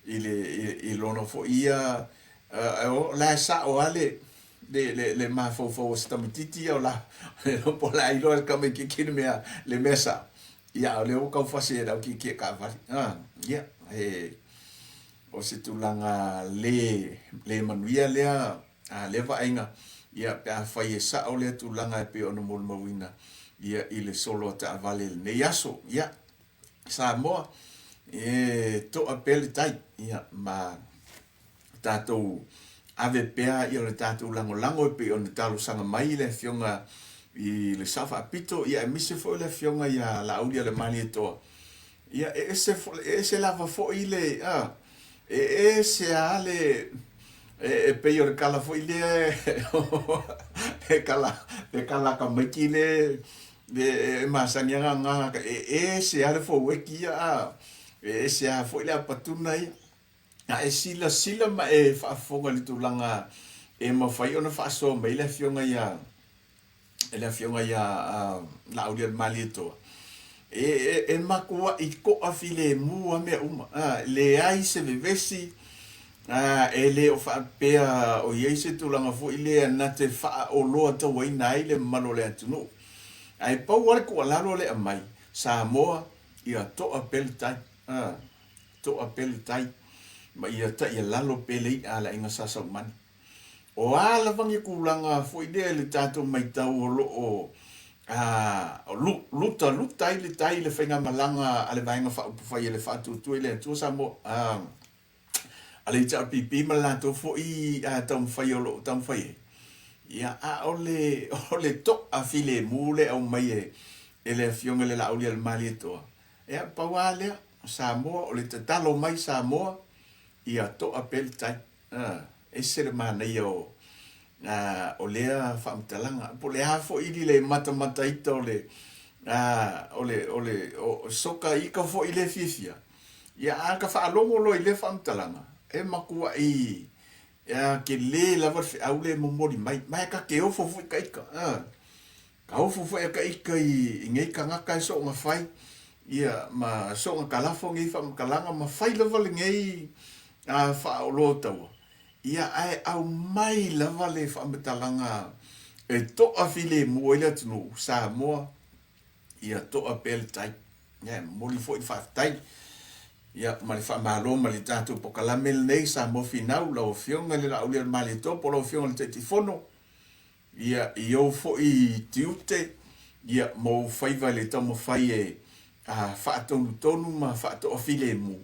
i le i lona foi ia o la e sao lava le le le le mafaufau o si tamaititi ia o la po o le a iloa e le tamaititi le mea le mea sao ia a o lea ua tau fasi e le au tietie taavale ia he o se tulaga le le manuia lea a lea vaaiga ia pe afai e sao lea tulaga e pei ona molimauina ia i le solo a taavale i lenei aso. Ia, Samoa, e toa pea le tai, ia, ma tatou ave pea ia le tatou lagolago e pei ona talosaga mai le Afioga i le Sao Faapito, ia aemaise foi le Afioga ia Laauli-a-le-Malietoa. Ia, e ese, e ese lava foi le, a, e ese lava le, e pei o le kala foi lea e kala, e kala tamaiti le, e masani ana nga, e ese lava le foueki ia, a, e ese lava foi le apatuna ia. A e silasila ma e faafofoga i le tulaga e mafai ona faasoa mai le Afioga ia e le Afioga ia Laaulialemalietoa, e, e, e matuaʻi toʻa filemu a mea uma. A, leai se vevesi, a, e le o faapea o i ai se tulaga foi lea na te faaoloa tauaina ai le mamalu o le atunuu. Ae pau lava le tuualalo lea e aumai, Samoa, ia toʻa pea le tai. A, toʻa pea le tai ma ia taialalo pea le iʻa a le aiga Sa Saumani. O a lava ni tulaga foi lea i le tatou maitau o lo o lutaluta ai le tai i le faigamalaga a le Vaega Faaupufai a le Faatuatua i le Atua Samoa, a le HRPP ma le latou foi taumafai o lo o taumafai ai, ia, a o le, o le to'a filemu lea e aumai e le Afioga i le Laaulialemalietoa, ia, pau lava lea, Samoa, o le tatalo mai Samoa, ia to'a pea le tai. A, ese le manaia o, a, o lea faamatalaga. Po o le a foi le le matamataita o le, a, o le, o le, o soka ika foi le fiafia, ia a ka faalogo loa i lea faamatalaga, e matuaʻi, a, tele lava le feau lea e momoli mai. Ma e ta te ofo foi ka ika, a. Ka ofo foi a ka ika i, i nei tagata e soonga fai. Ia, ma soga kalafo nei faamatalaga ma fai lava lenei faaoloataua, ia, ae aumai lava le faamatalaga e toafilemu ai le atunuu Samoa, ia toa pea le tai. Ia, e momoli foi le faafetai, ia, ma le faamalo ma le tatou pokalame lenei Samoa Finau, lau Afioga i le Laaulialemalietoa po o lau Afioga i le Taitaifono, Ia, i ou foi tiute, ia, ma ou faiva i le taumafai e faatonutonu ma faatoafilemu,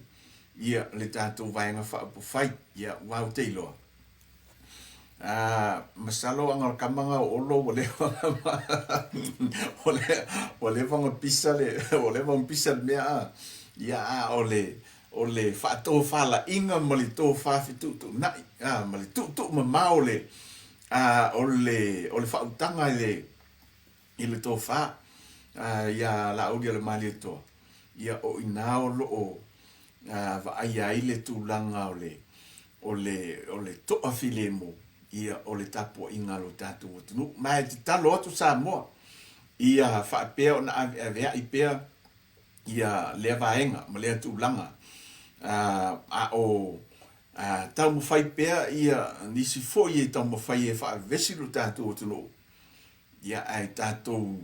ia, le tatou Vaega Faaupufai. Ia, aua ou te iloa, masalo a na o le tama lena o Olo ua leva ua leva ona pisa le, ua leva ona pisa le mea, a. Ia, a o le, o le faatofalaiga ma le tofa fetuutuunai, a, ma le tuutuumamao o le, A o le, o le faautaga i le, i le tofa iā Laaulialemalietoa, ia o i inā o lo o vaaia ai le tulaga o le, o le, o le toafilemu, ia o le tapuaiga a lo tatou atunuu. Ma e tatalo atu Samoa, ia faapea ona aveaveai pea ia lea vaega ma lea tulaga, a o taumafai pea ia nisi foi e taumafai e faavevesi lo tatou atunuu, ia ae tatou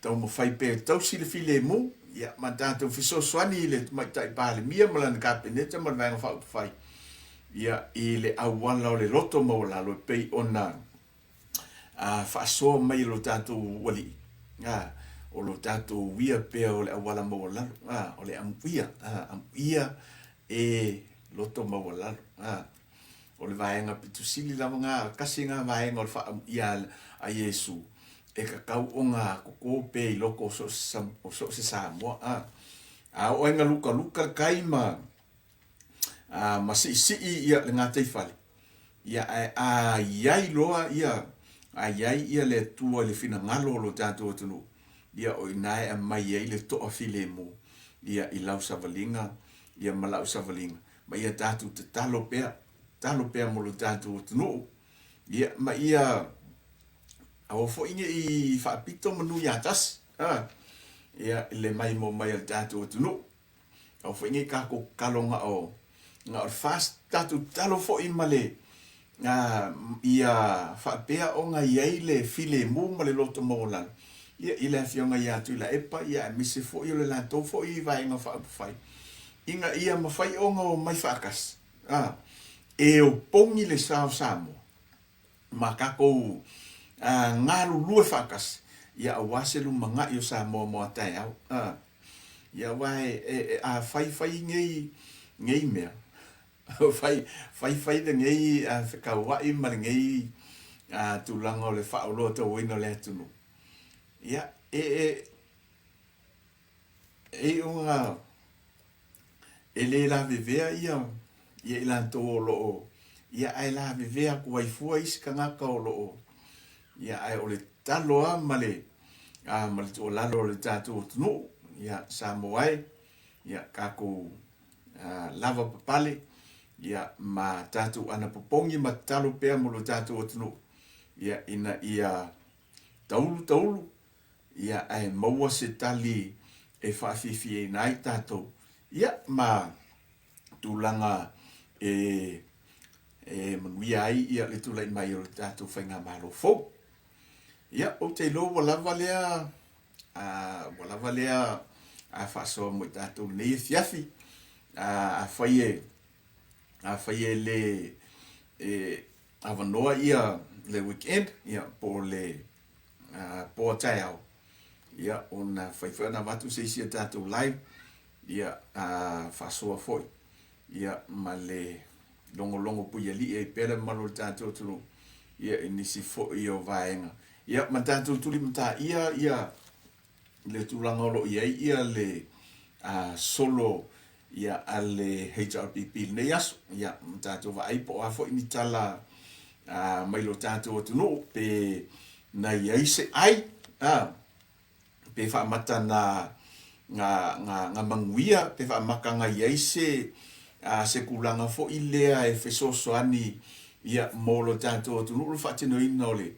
taumafai pea e tausi le filemu, ia ma tatou fesoasoani i le Tamaitai Palemia ma lana Kapeneta ma le Vaega Faaupufai, ia i le auala o le loto maualalo e pei ona faasoa mai e lo tatou Alii, o lo tatou uia pea o le auala maualalo, o le amuia, amuia e loto maualalo. O le vaega pito sili lava na, tasi na vaega o le faaamuia a Iesu, e tatau ona koko pea i loko o so o se Samoa. A oo ai ina lukaluka le tai ma ma siisii ia le gataifale, ia ae a i ai loa ia, a i ai ia le Atua i le finagalo o lo tatou atunuu, ia o i ina e aumai ai le toafilemu ia i lau savaliga ia ma lau savaliga, ma ia tatou tatalo pea, tatalo pea mo lo tatou atunuu, ia ma ia aua foi ne i faapito manu ia tasi, a, ia i le maimoa mai a le tatou atunuu. Aua foi nei tatou tatalo na o na o le fast, tatou tatalo foi ma le ia faapea ona i ai le filemu ma le loto maualalo ia i le Afioga ia Tuilaepa ia aemaise foi o le latou foi Vaega Faaupufai ina ia mafai ona omai faatasi e opogi le sa o Samoa ma tatou galulue faatasi ia aua se lumanai o Samoa mo a taeao. Ia aua e, a fai fai nei, nei mea, fai fai fai lenei fekauai ma lenei tulaga o le faaoloatauaina o le atunuu, ia e, e iu ona e le lavevea ia ia i latou o lo o ia ae lavevea atu ai fua isi tagata o lo o ia ae o le tatalo lava ma le a ma le tuualalo a le tatou atunuu ia Samoa e ia tatou lava papale ia ma tatou anapopogi ma tatalo pea mo lo tatou atunuu ia ina ia taulu taulu ia ae maua se tali e faafiafiaina ai tatou ia ma tulaga e e manuia ai ia le tulai mai o le tatou faigamalo fou. Ia, ou te iloa ua lava lea ua lava lea a faasoa mo i tatou lenei afiafi. Afai e afai e le e avanoa ia le weekend ia po o le po a taeao, ia ona fai foi ona avatu se isi a tatou live ia faasoa foi ia ma le logologo puialii ai pea le mamalu o le tatou atunuu ia i nisi foi o vaega ia ma tatou tulimataia ia le tulaga o lo o i ai ia le solo ia a le HRPP i lenei aso. Ia, ma tatou vaai po o a foi ni tala mai lo tatou atunuu pe na i ai se ai, pe faamata na na na na manuia, pe faamata na i ai se se tulaga foi lea e fesoasoani ia mo lo tatou atunuu le faatinoina o le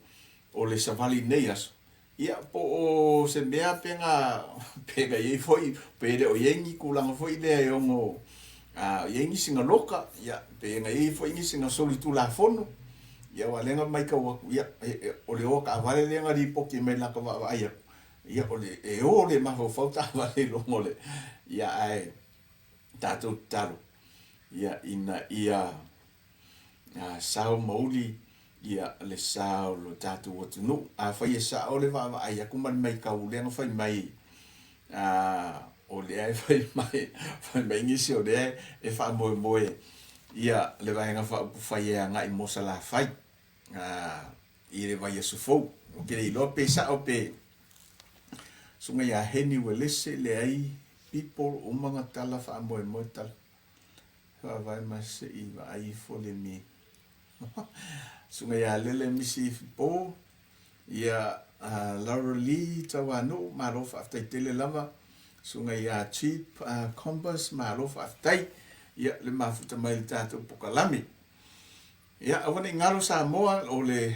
o le savali i lenei aso. Ia, po o se mea pe na, pe na i ai foi, pe le o i ai ni tulaga foi lea e ono i ai nisi na loka, ia, pe na i ai foi nisi na solitulafono, ia aua o lea na matau atu, ia, o le o a taavale lea na lipoti mai i lata vaavaai atu, ia, o le, e o le mafaufau taavale i luga o le, ia, ae tatou tatalo, ia, ina ia sao ma uli ia le sa o lo tatou atunuu. Afai e sao le vaavaai atu ma le maitau lea na fai mai, o lea e fai mai, fai mai nisi o lea e faamoemoe ia le Vaega Faaupufai e agai mo Salafai i le vaiaso fou. Ou te le iloa pe sao pe susuga ia Heni Uelese, leai, people uma na tala faamoemoe tala. Faavae ma se i vaai ifo le mi. Susuga ia Lele Misi Ifipo, ia Laura Lee Tauanuu, malo faafetai tele lava. Susuga ia Chief Combus, malo faafetai. Ia le mafuta mai i le tatou pokalame. Ia aua ne i galo Samoa o le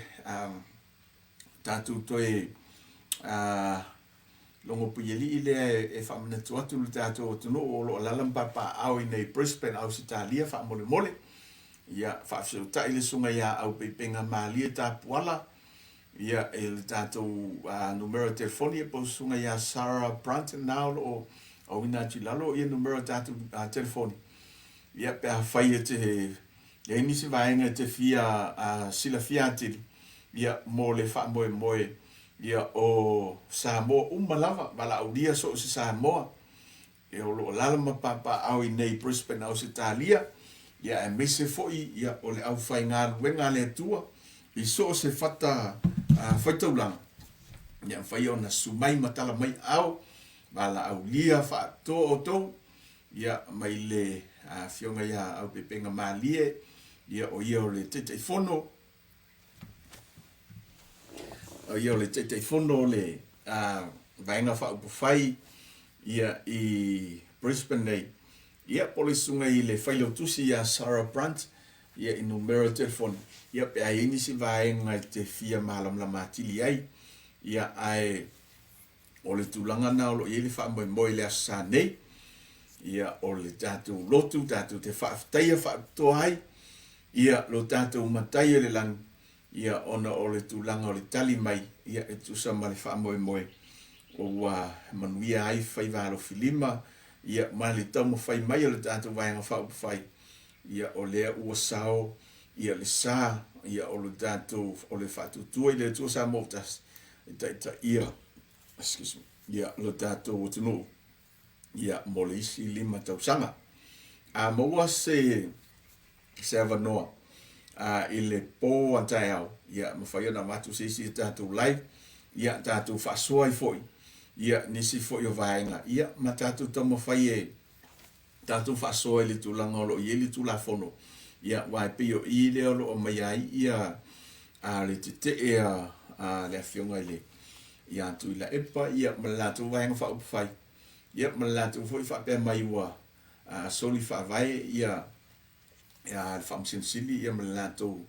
tatou toe Logopuialii lea e faamanatu atu i le tatou atunuu o lo o alaala ma papaaao i inei i Brisbane, Ausetalia faamolemole. Ia, faafesootai le susuga ia Aupeipega Malie Tapuala, ia, i le tatou numera telefoni, po o le susuga ia Sarah Brunton na o lo o auina atu i lalo ia numera o tatou telefoni. Ia, pe afai e te i ai nisi vaega e te fia silafia atili, ia, mo le faamoemoe Ia, o Samoa uma lava, valaaulia so o se Samoa, e o lo o alaala ma papaaao i inei i Brisbane, Ausetalia, ia aemaise foi ia o le aufaigaluega a le Atua i so o se fata faitaulaga, ia mafai ona susu mai ma tala mai aao, valaaulia faapitoa outou, ia mai le Afioga ia Aupeipega Malie, ia o ia o le Taitaifono, O ia o le Taitaifono o le Vaega Faaupufai ia i Brisbane nei. Ia, po o le susuga i le Failautusi ia Sarah Brunt, ia i numera telefoni, ia pe a i ai nisi vaega e te fia malamalama atili ai. Ia, ae o le tulaga lena o lo o i ai le faamoemoe i le Aso Sa nei, ia, o le tatou lotu tatou te faafetaia faapitoa ai, ia, lo tatou Matai o le Lagi, ia, ona o le tulaga o le tali mai, ia, e tusa ma le faamoemoe ua manuia ai faiva alofilima, ia, ma le taumafai mai o le tatou Vaega Faaupufai, ia, o lea ua sao, ia, le sa, ia, o le tatou, o le faatuatua i le Atua Samoa ua tasi, e taitaia, excuse me, ia, lo tatou atunuu, ia, mo le isi 5 tausaga. A maua se, se avanoa a, i le po a taeao, ia, mafai ona avatu se isi tatou live, ia, tatou faasoa ai foi, ia, nisi foi o vaega, ia, ma tatou taumafai e tatou faasoa i le tulaga o lo o i ai le Tulafono, ia, aua e pei o i lea o lo o aumaia ai ia a, le tetee a, a le Afioga i le ia Tuilaepa, ia, ma le latou Vaega Faaupufai, ia, ma le latou foi faapea mai ua a, soli faavae ia, ia le Faamasino Sili ia ma le latou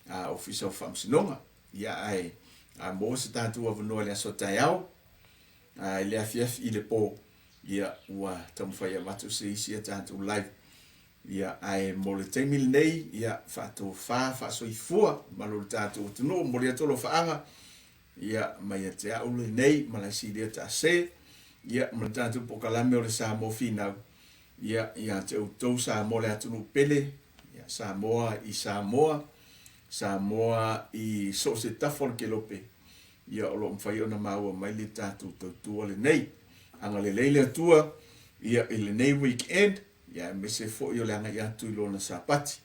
a, Ofisa o Faamasinoga. Ia, ae a maua se tatou avanoa i le aso taeao, a, i le afiafi i le po, ia ua taumafai e avatu se isi a tatou live. Ia, ae mo le taimi lenei, ia, faatofa, faasoifua, malo le tatou atunuu, momoli atu alofaaga, ia, mai ia te au lenei, Malaesilia Taase, ia, ma le tatou pokalame o le Samoa Finau, ia, ia te outou Samoa le atunuu pele, ia, Samoa i Samoa, Samoa i so o se tafa o le kelope, Ia, o lo o mafai ona maua mai le tatou tautua lenei. Agalelei le Atua, ia, i lenei weekend, ia, aemaise foi o le agai atu i Lona Sapati,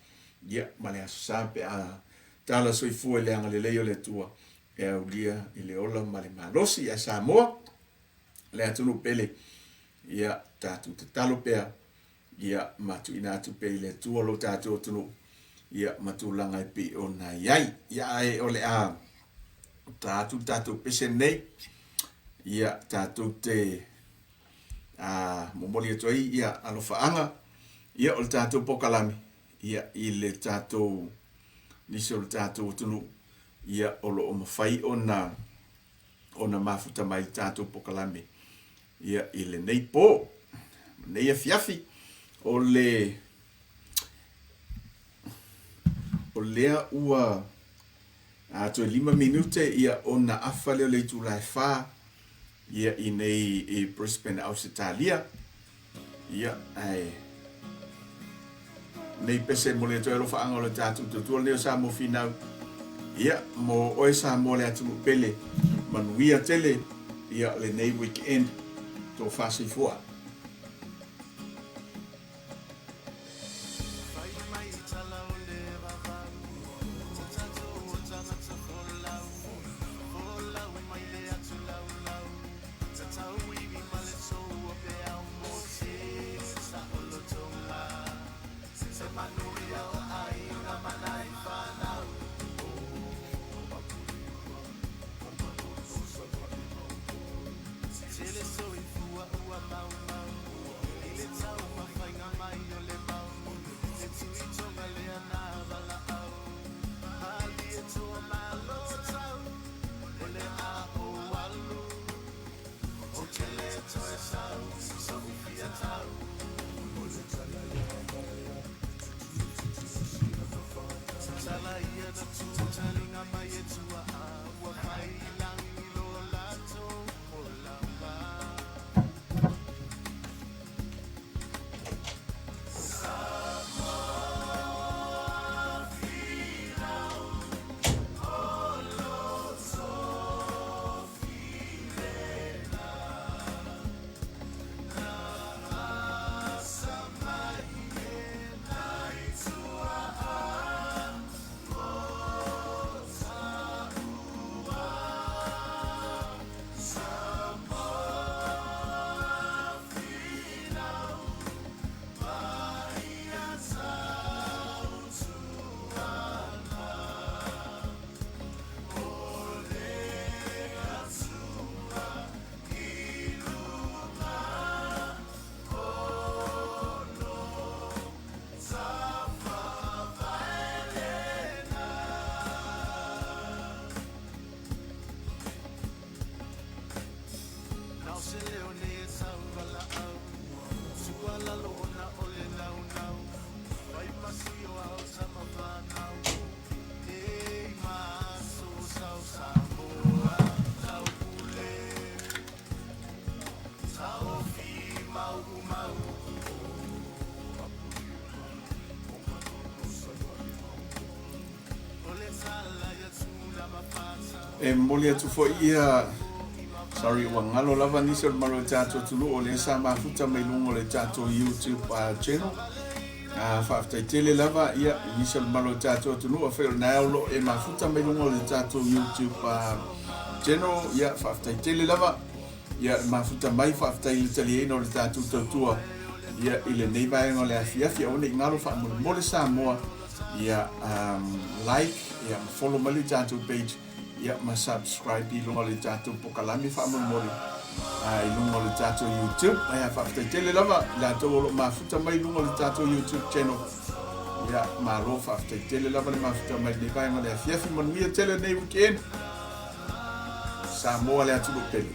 ia, ma le Aso Sa pe a tala soifua i le agalelei o le Atua, e aulia i le ola ma le malosi. Ae Samoa, le atunuu pele, ia, tatou tatalo pea, ia, ma tuuina atu pea i le Atua lo tatou atunuu, ia, ma tulaga e pei ona i ai. Ia, ae o le a ta atu le tatou pese nei, ia, tatou te a, momoli atu ai ia alofaaga, ia, o le tatou pokalame, ia, i le tatou, nisi o le tatou atunuu, ia, o lo o mafai ona. ona mafuta mai i le tatou pokalame ia i lenei po, lenei afiafi. O le o lea ua a toe 5 minute ia ona afa lea o le itula e 4 ia i nei i Brisbane, Ausetalia. Ia, ae nei pese mo le toe alofaaga o le tatou tautua lenei o Samoa Finau. Ia, mo oe Samoa le atunuu pele, manuia tele ia lenei weekend, tofa soifua. E momoli atu foi ia sorry ua galo lava nisi o le mamalu o le tatou atunuu o lea sa mafuta mai luga o le tatou YouTube channel. Faafetai tele lava ia i nisi o le mamalu o le tatou atunuu afai o lena o lo o e mafuta mai luga o le tatou YouTube channel ia faafetai tele lava ia le mafuta mai faafetai i le taliaina o le tatou tautua ia i lenei vaega o le afiafi aua ne i galo faamolemole Samoa ia um, like ia ma follow mai le tatou page ia ma subscribe i luga o le tatou pokalame faamolemole i luga o le tatou YouTube. Ae faafetai tele lava i latou o lo o mafuta mai i luga o le tatou YouTube channel. Ia, malo faafetai tele lava le mafuta mai lenei vaega o le afiafi. Manuia tele lenei weekend. Samoa le atunuu pele.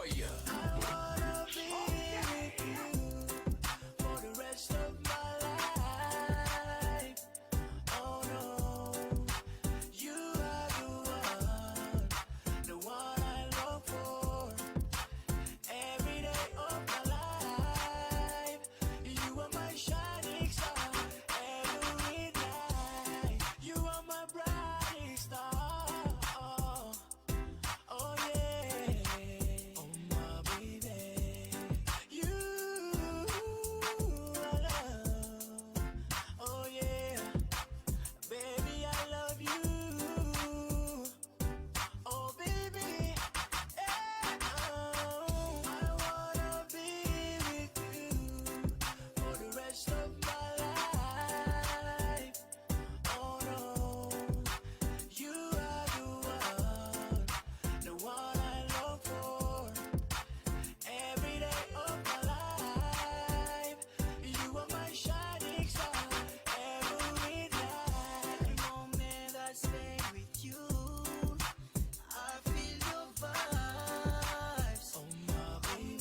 I wanna be with you for the rest of my life. Oh no, you are the one I long for. Every day of my life, you are my shining star. Every night, you are my brightest star. Oh yeah, oh my baby, you are love. Oh yeah, baby I love you. Oh baby, yeah. Oh, I wanna be with you for the rest of my life. Oh no, you are the one I long for. Every day of my life, you are my shining star. Every night, Every moment I spend with you, I feel your vibes. Oh my baby,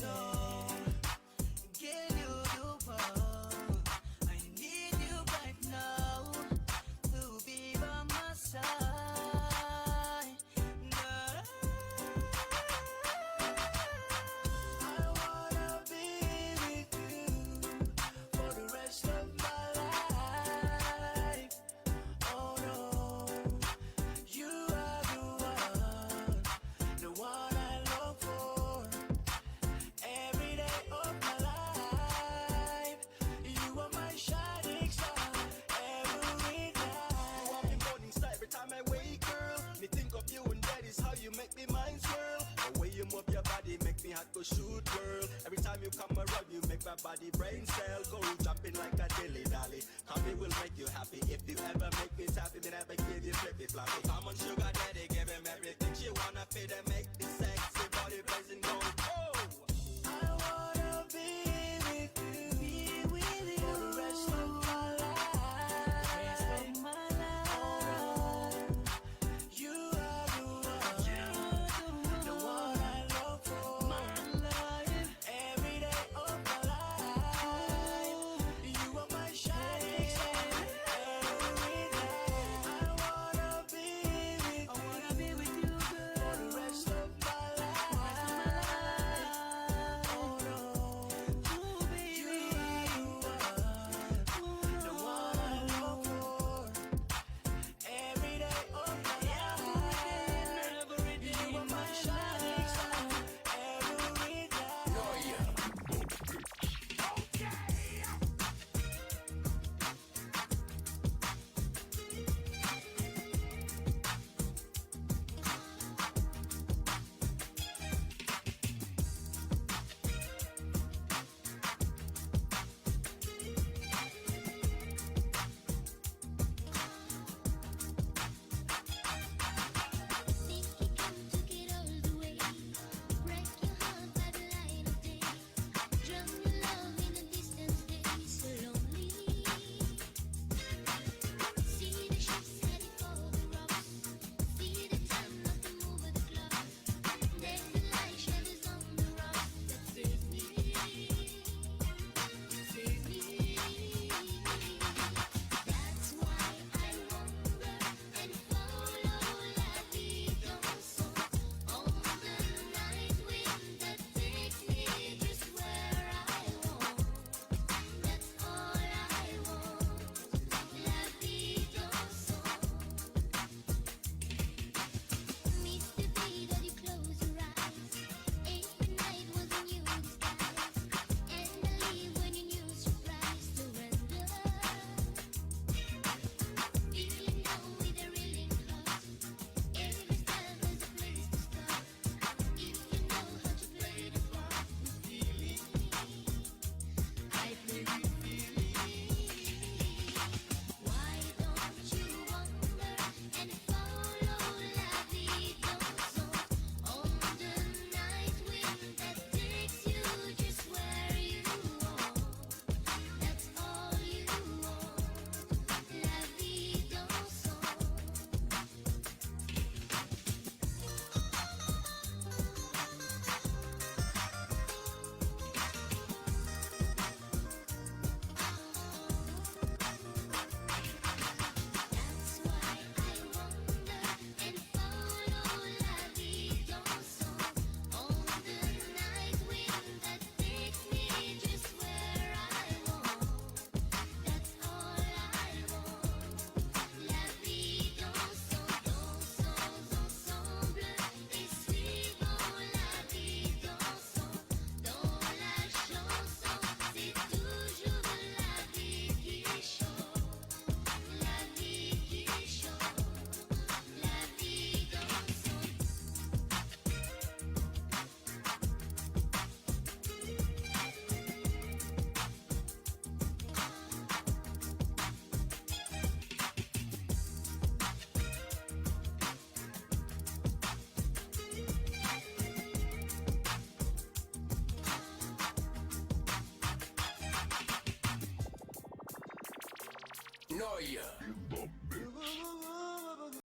Girl, you the one. I need you right now to be by my side. Girl, I wanna be with you for the rest of my life. Oh no, you are the one I long for. Every day of my life, you are my shining star. Every night. You are me morning star every time I wake, girl. Me think of you and that is how you make me mind swirl. The way you move your body make me heart go shoot, girl. Every time you come around, you make my body brain cell go jumping like a dilly dally. Coffee will make you happy if you ever make me happy. Me never give you flippy floppy. Come on, sugar daddy, give him everything she wanna feed and make the sexy body blazing go. Oh. I wanna be with you be with you for the rest of my life. Rest of my life. You are the one I long for. My life. Every day of my life, you are my shining star. Every day, I wanna be with I you wanna be with you, for girl. the rest of my Rest of my life. Noia.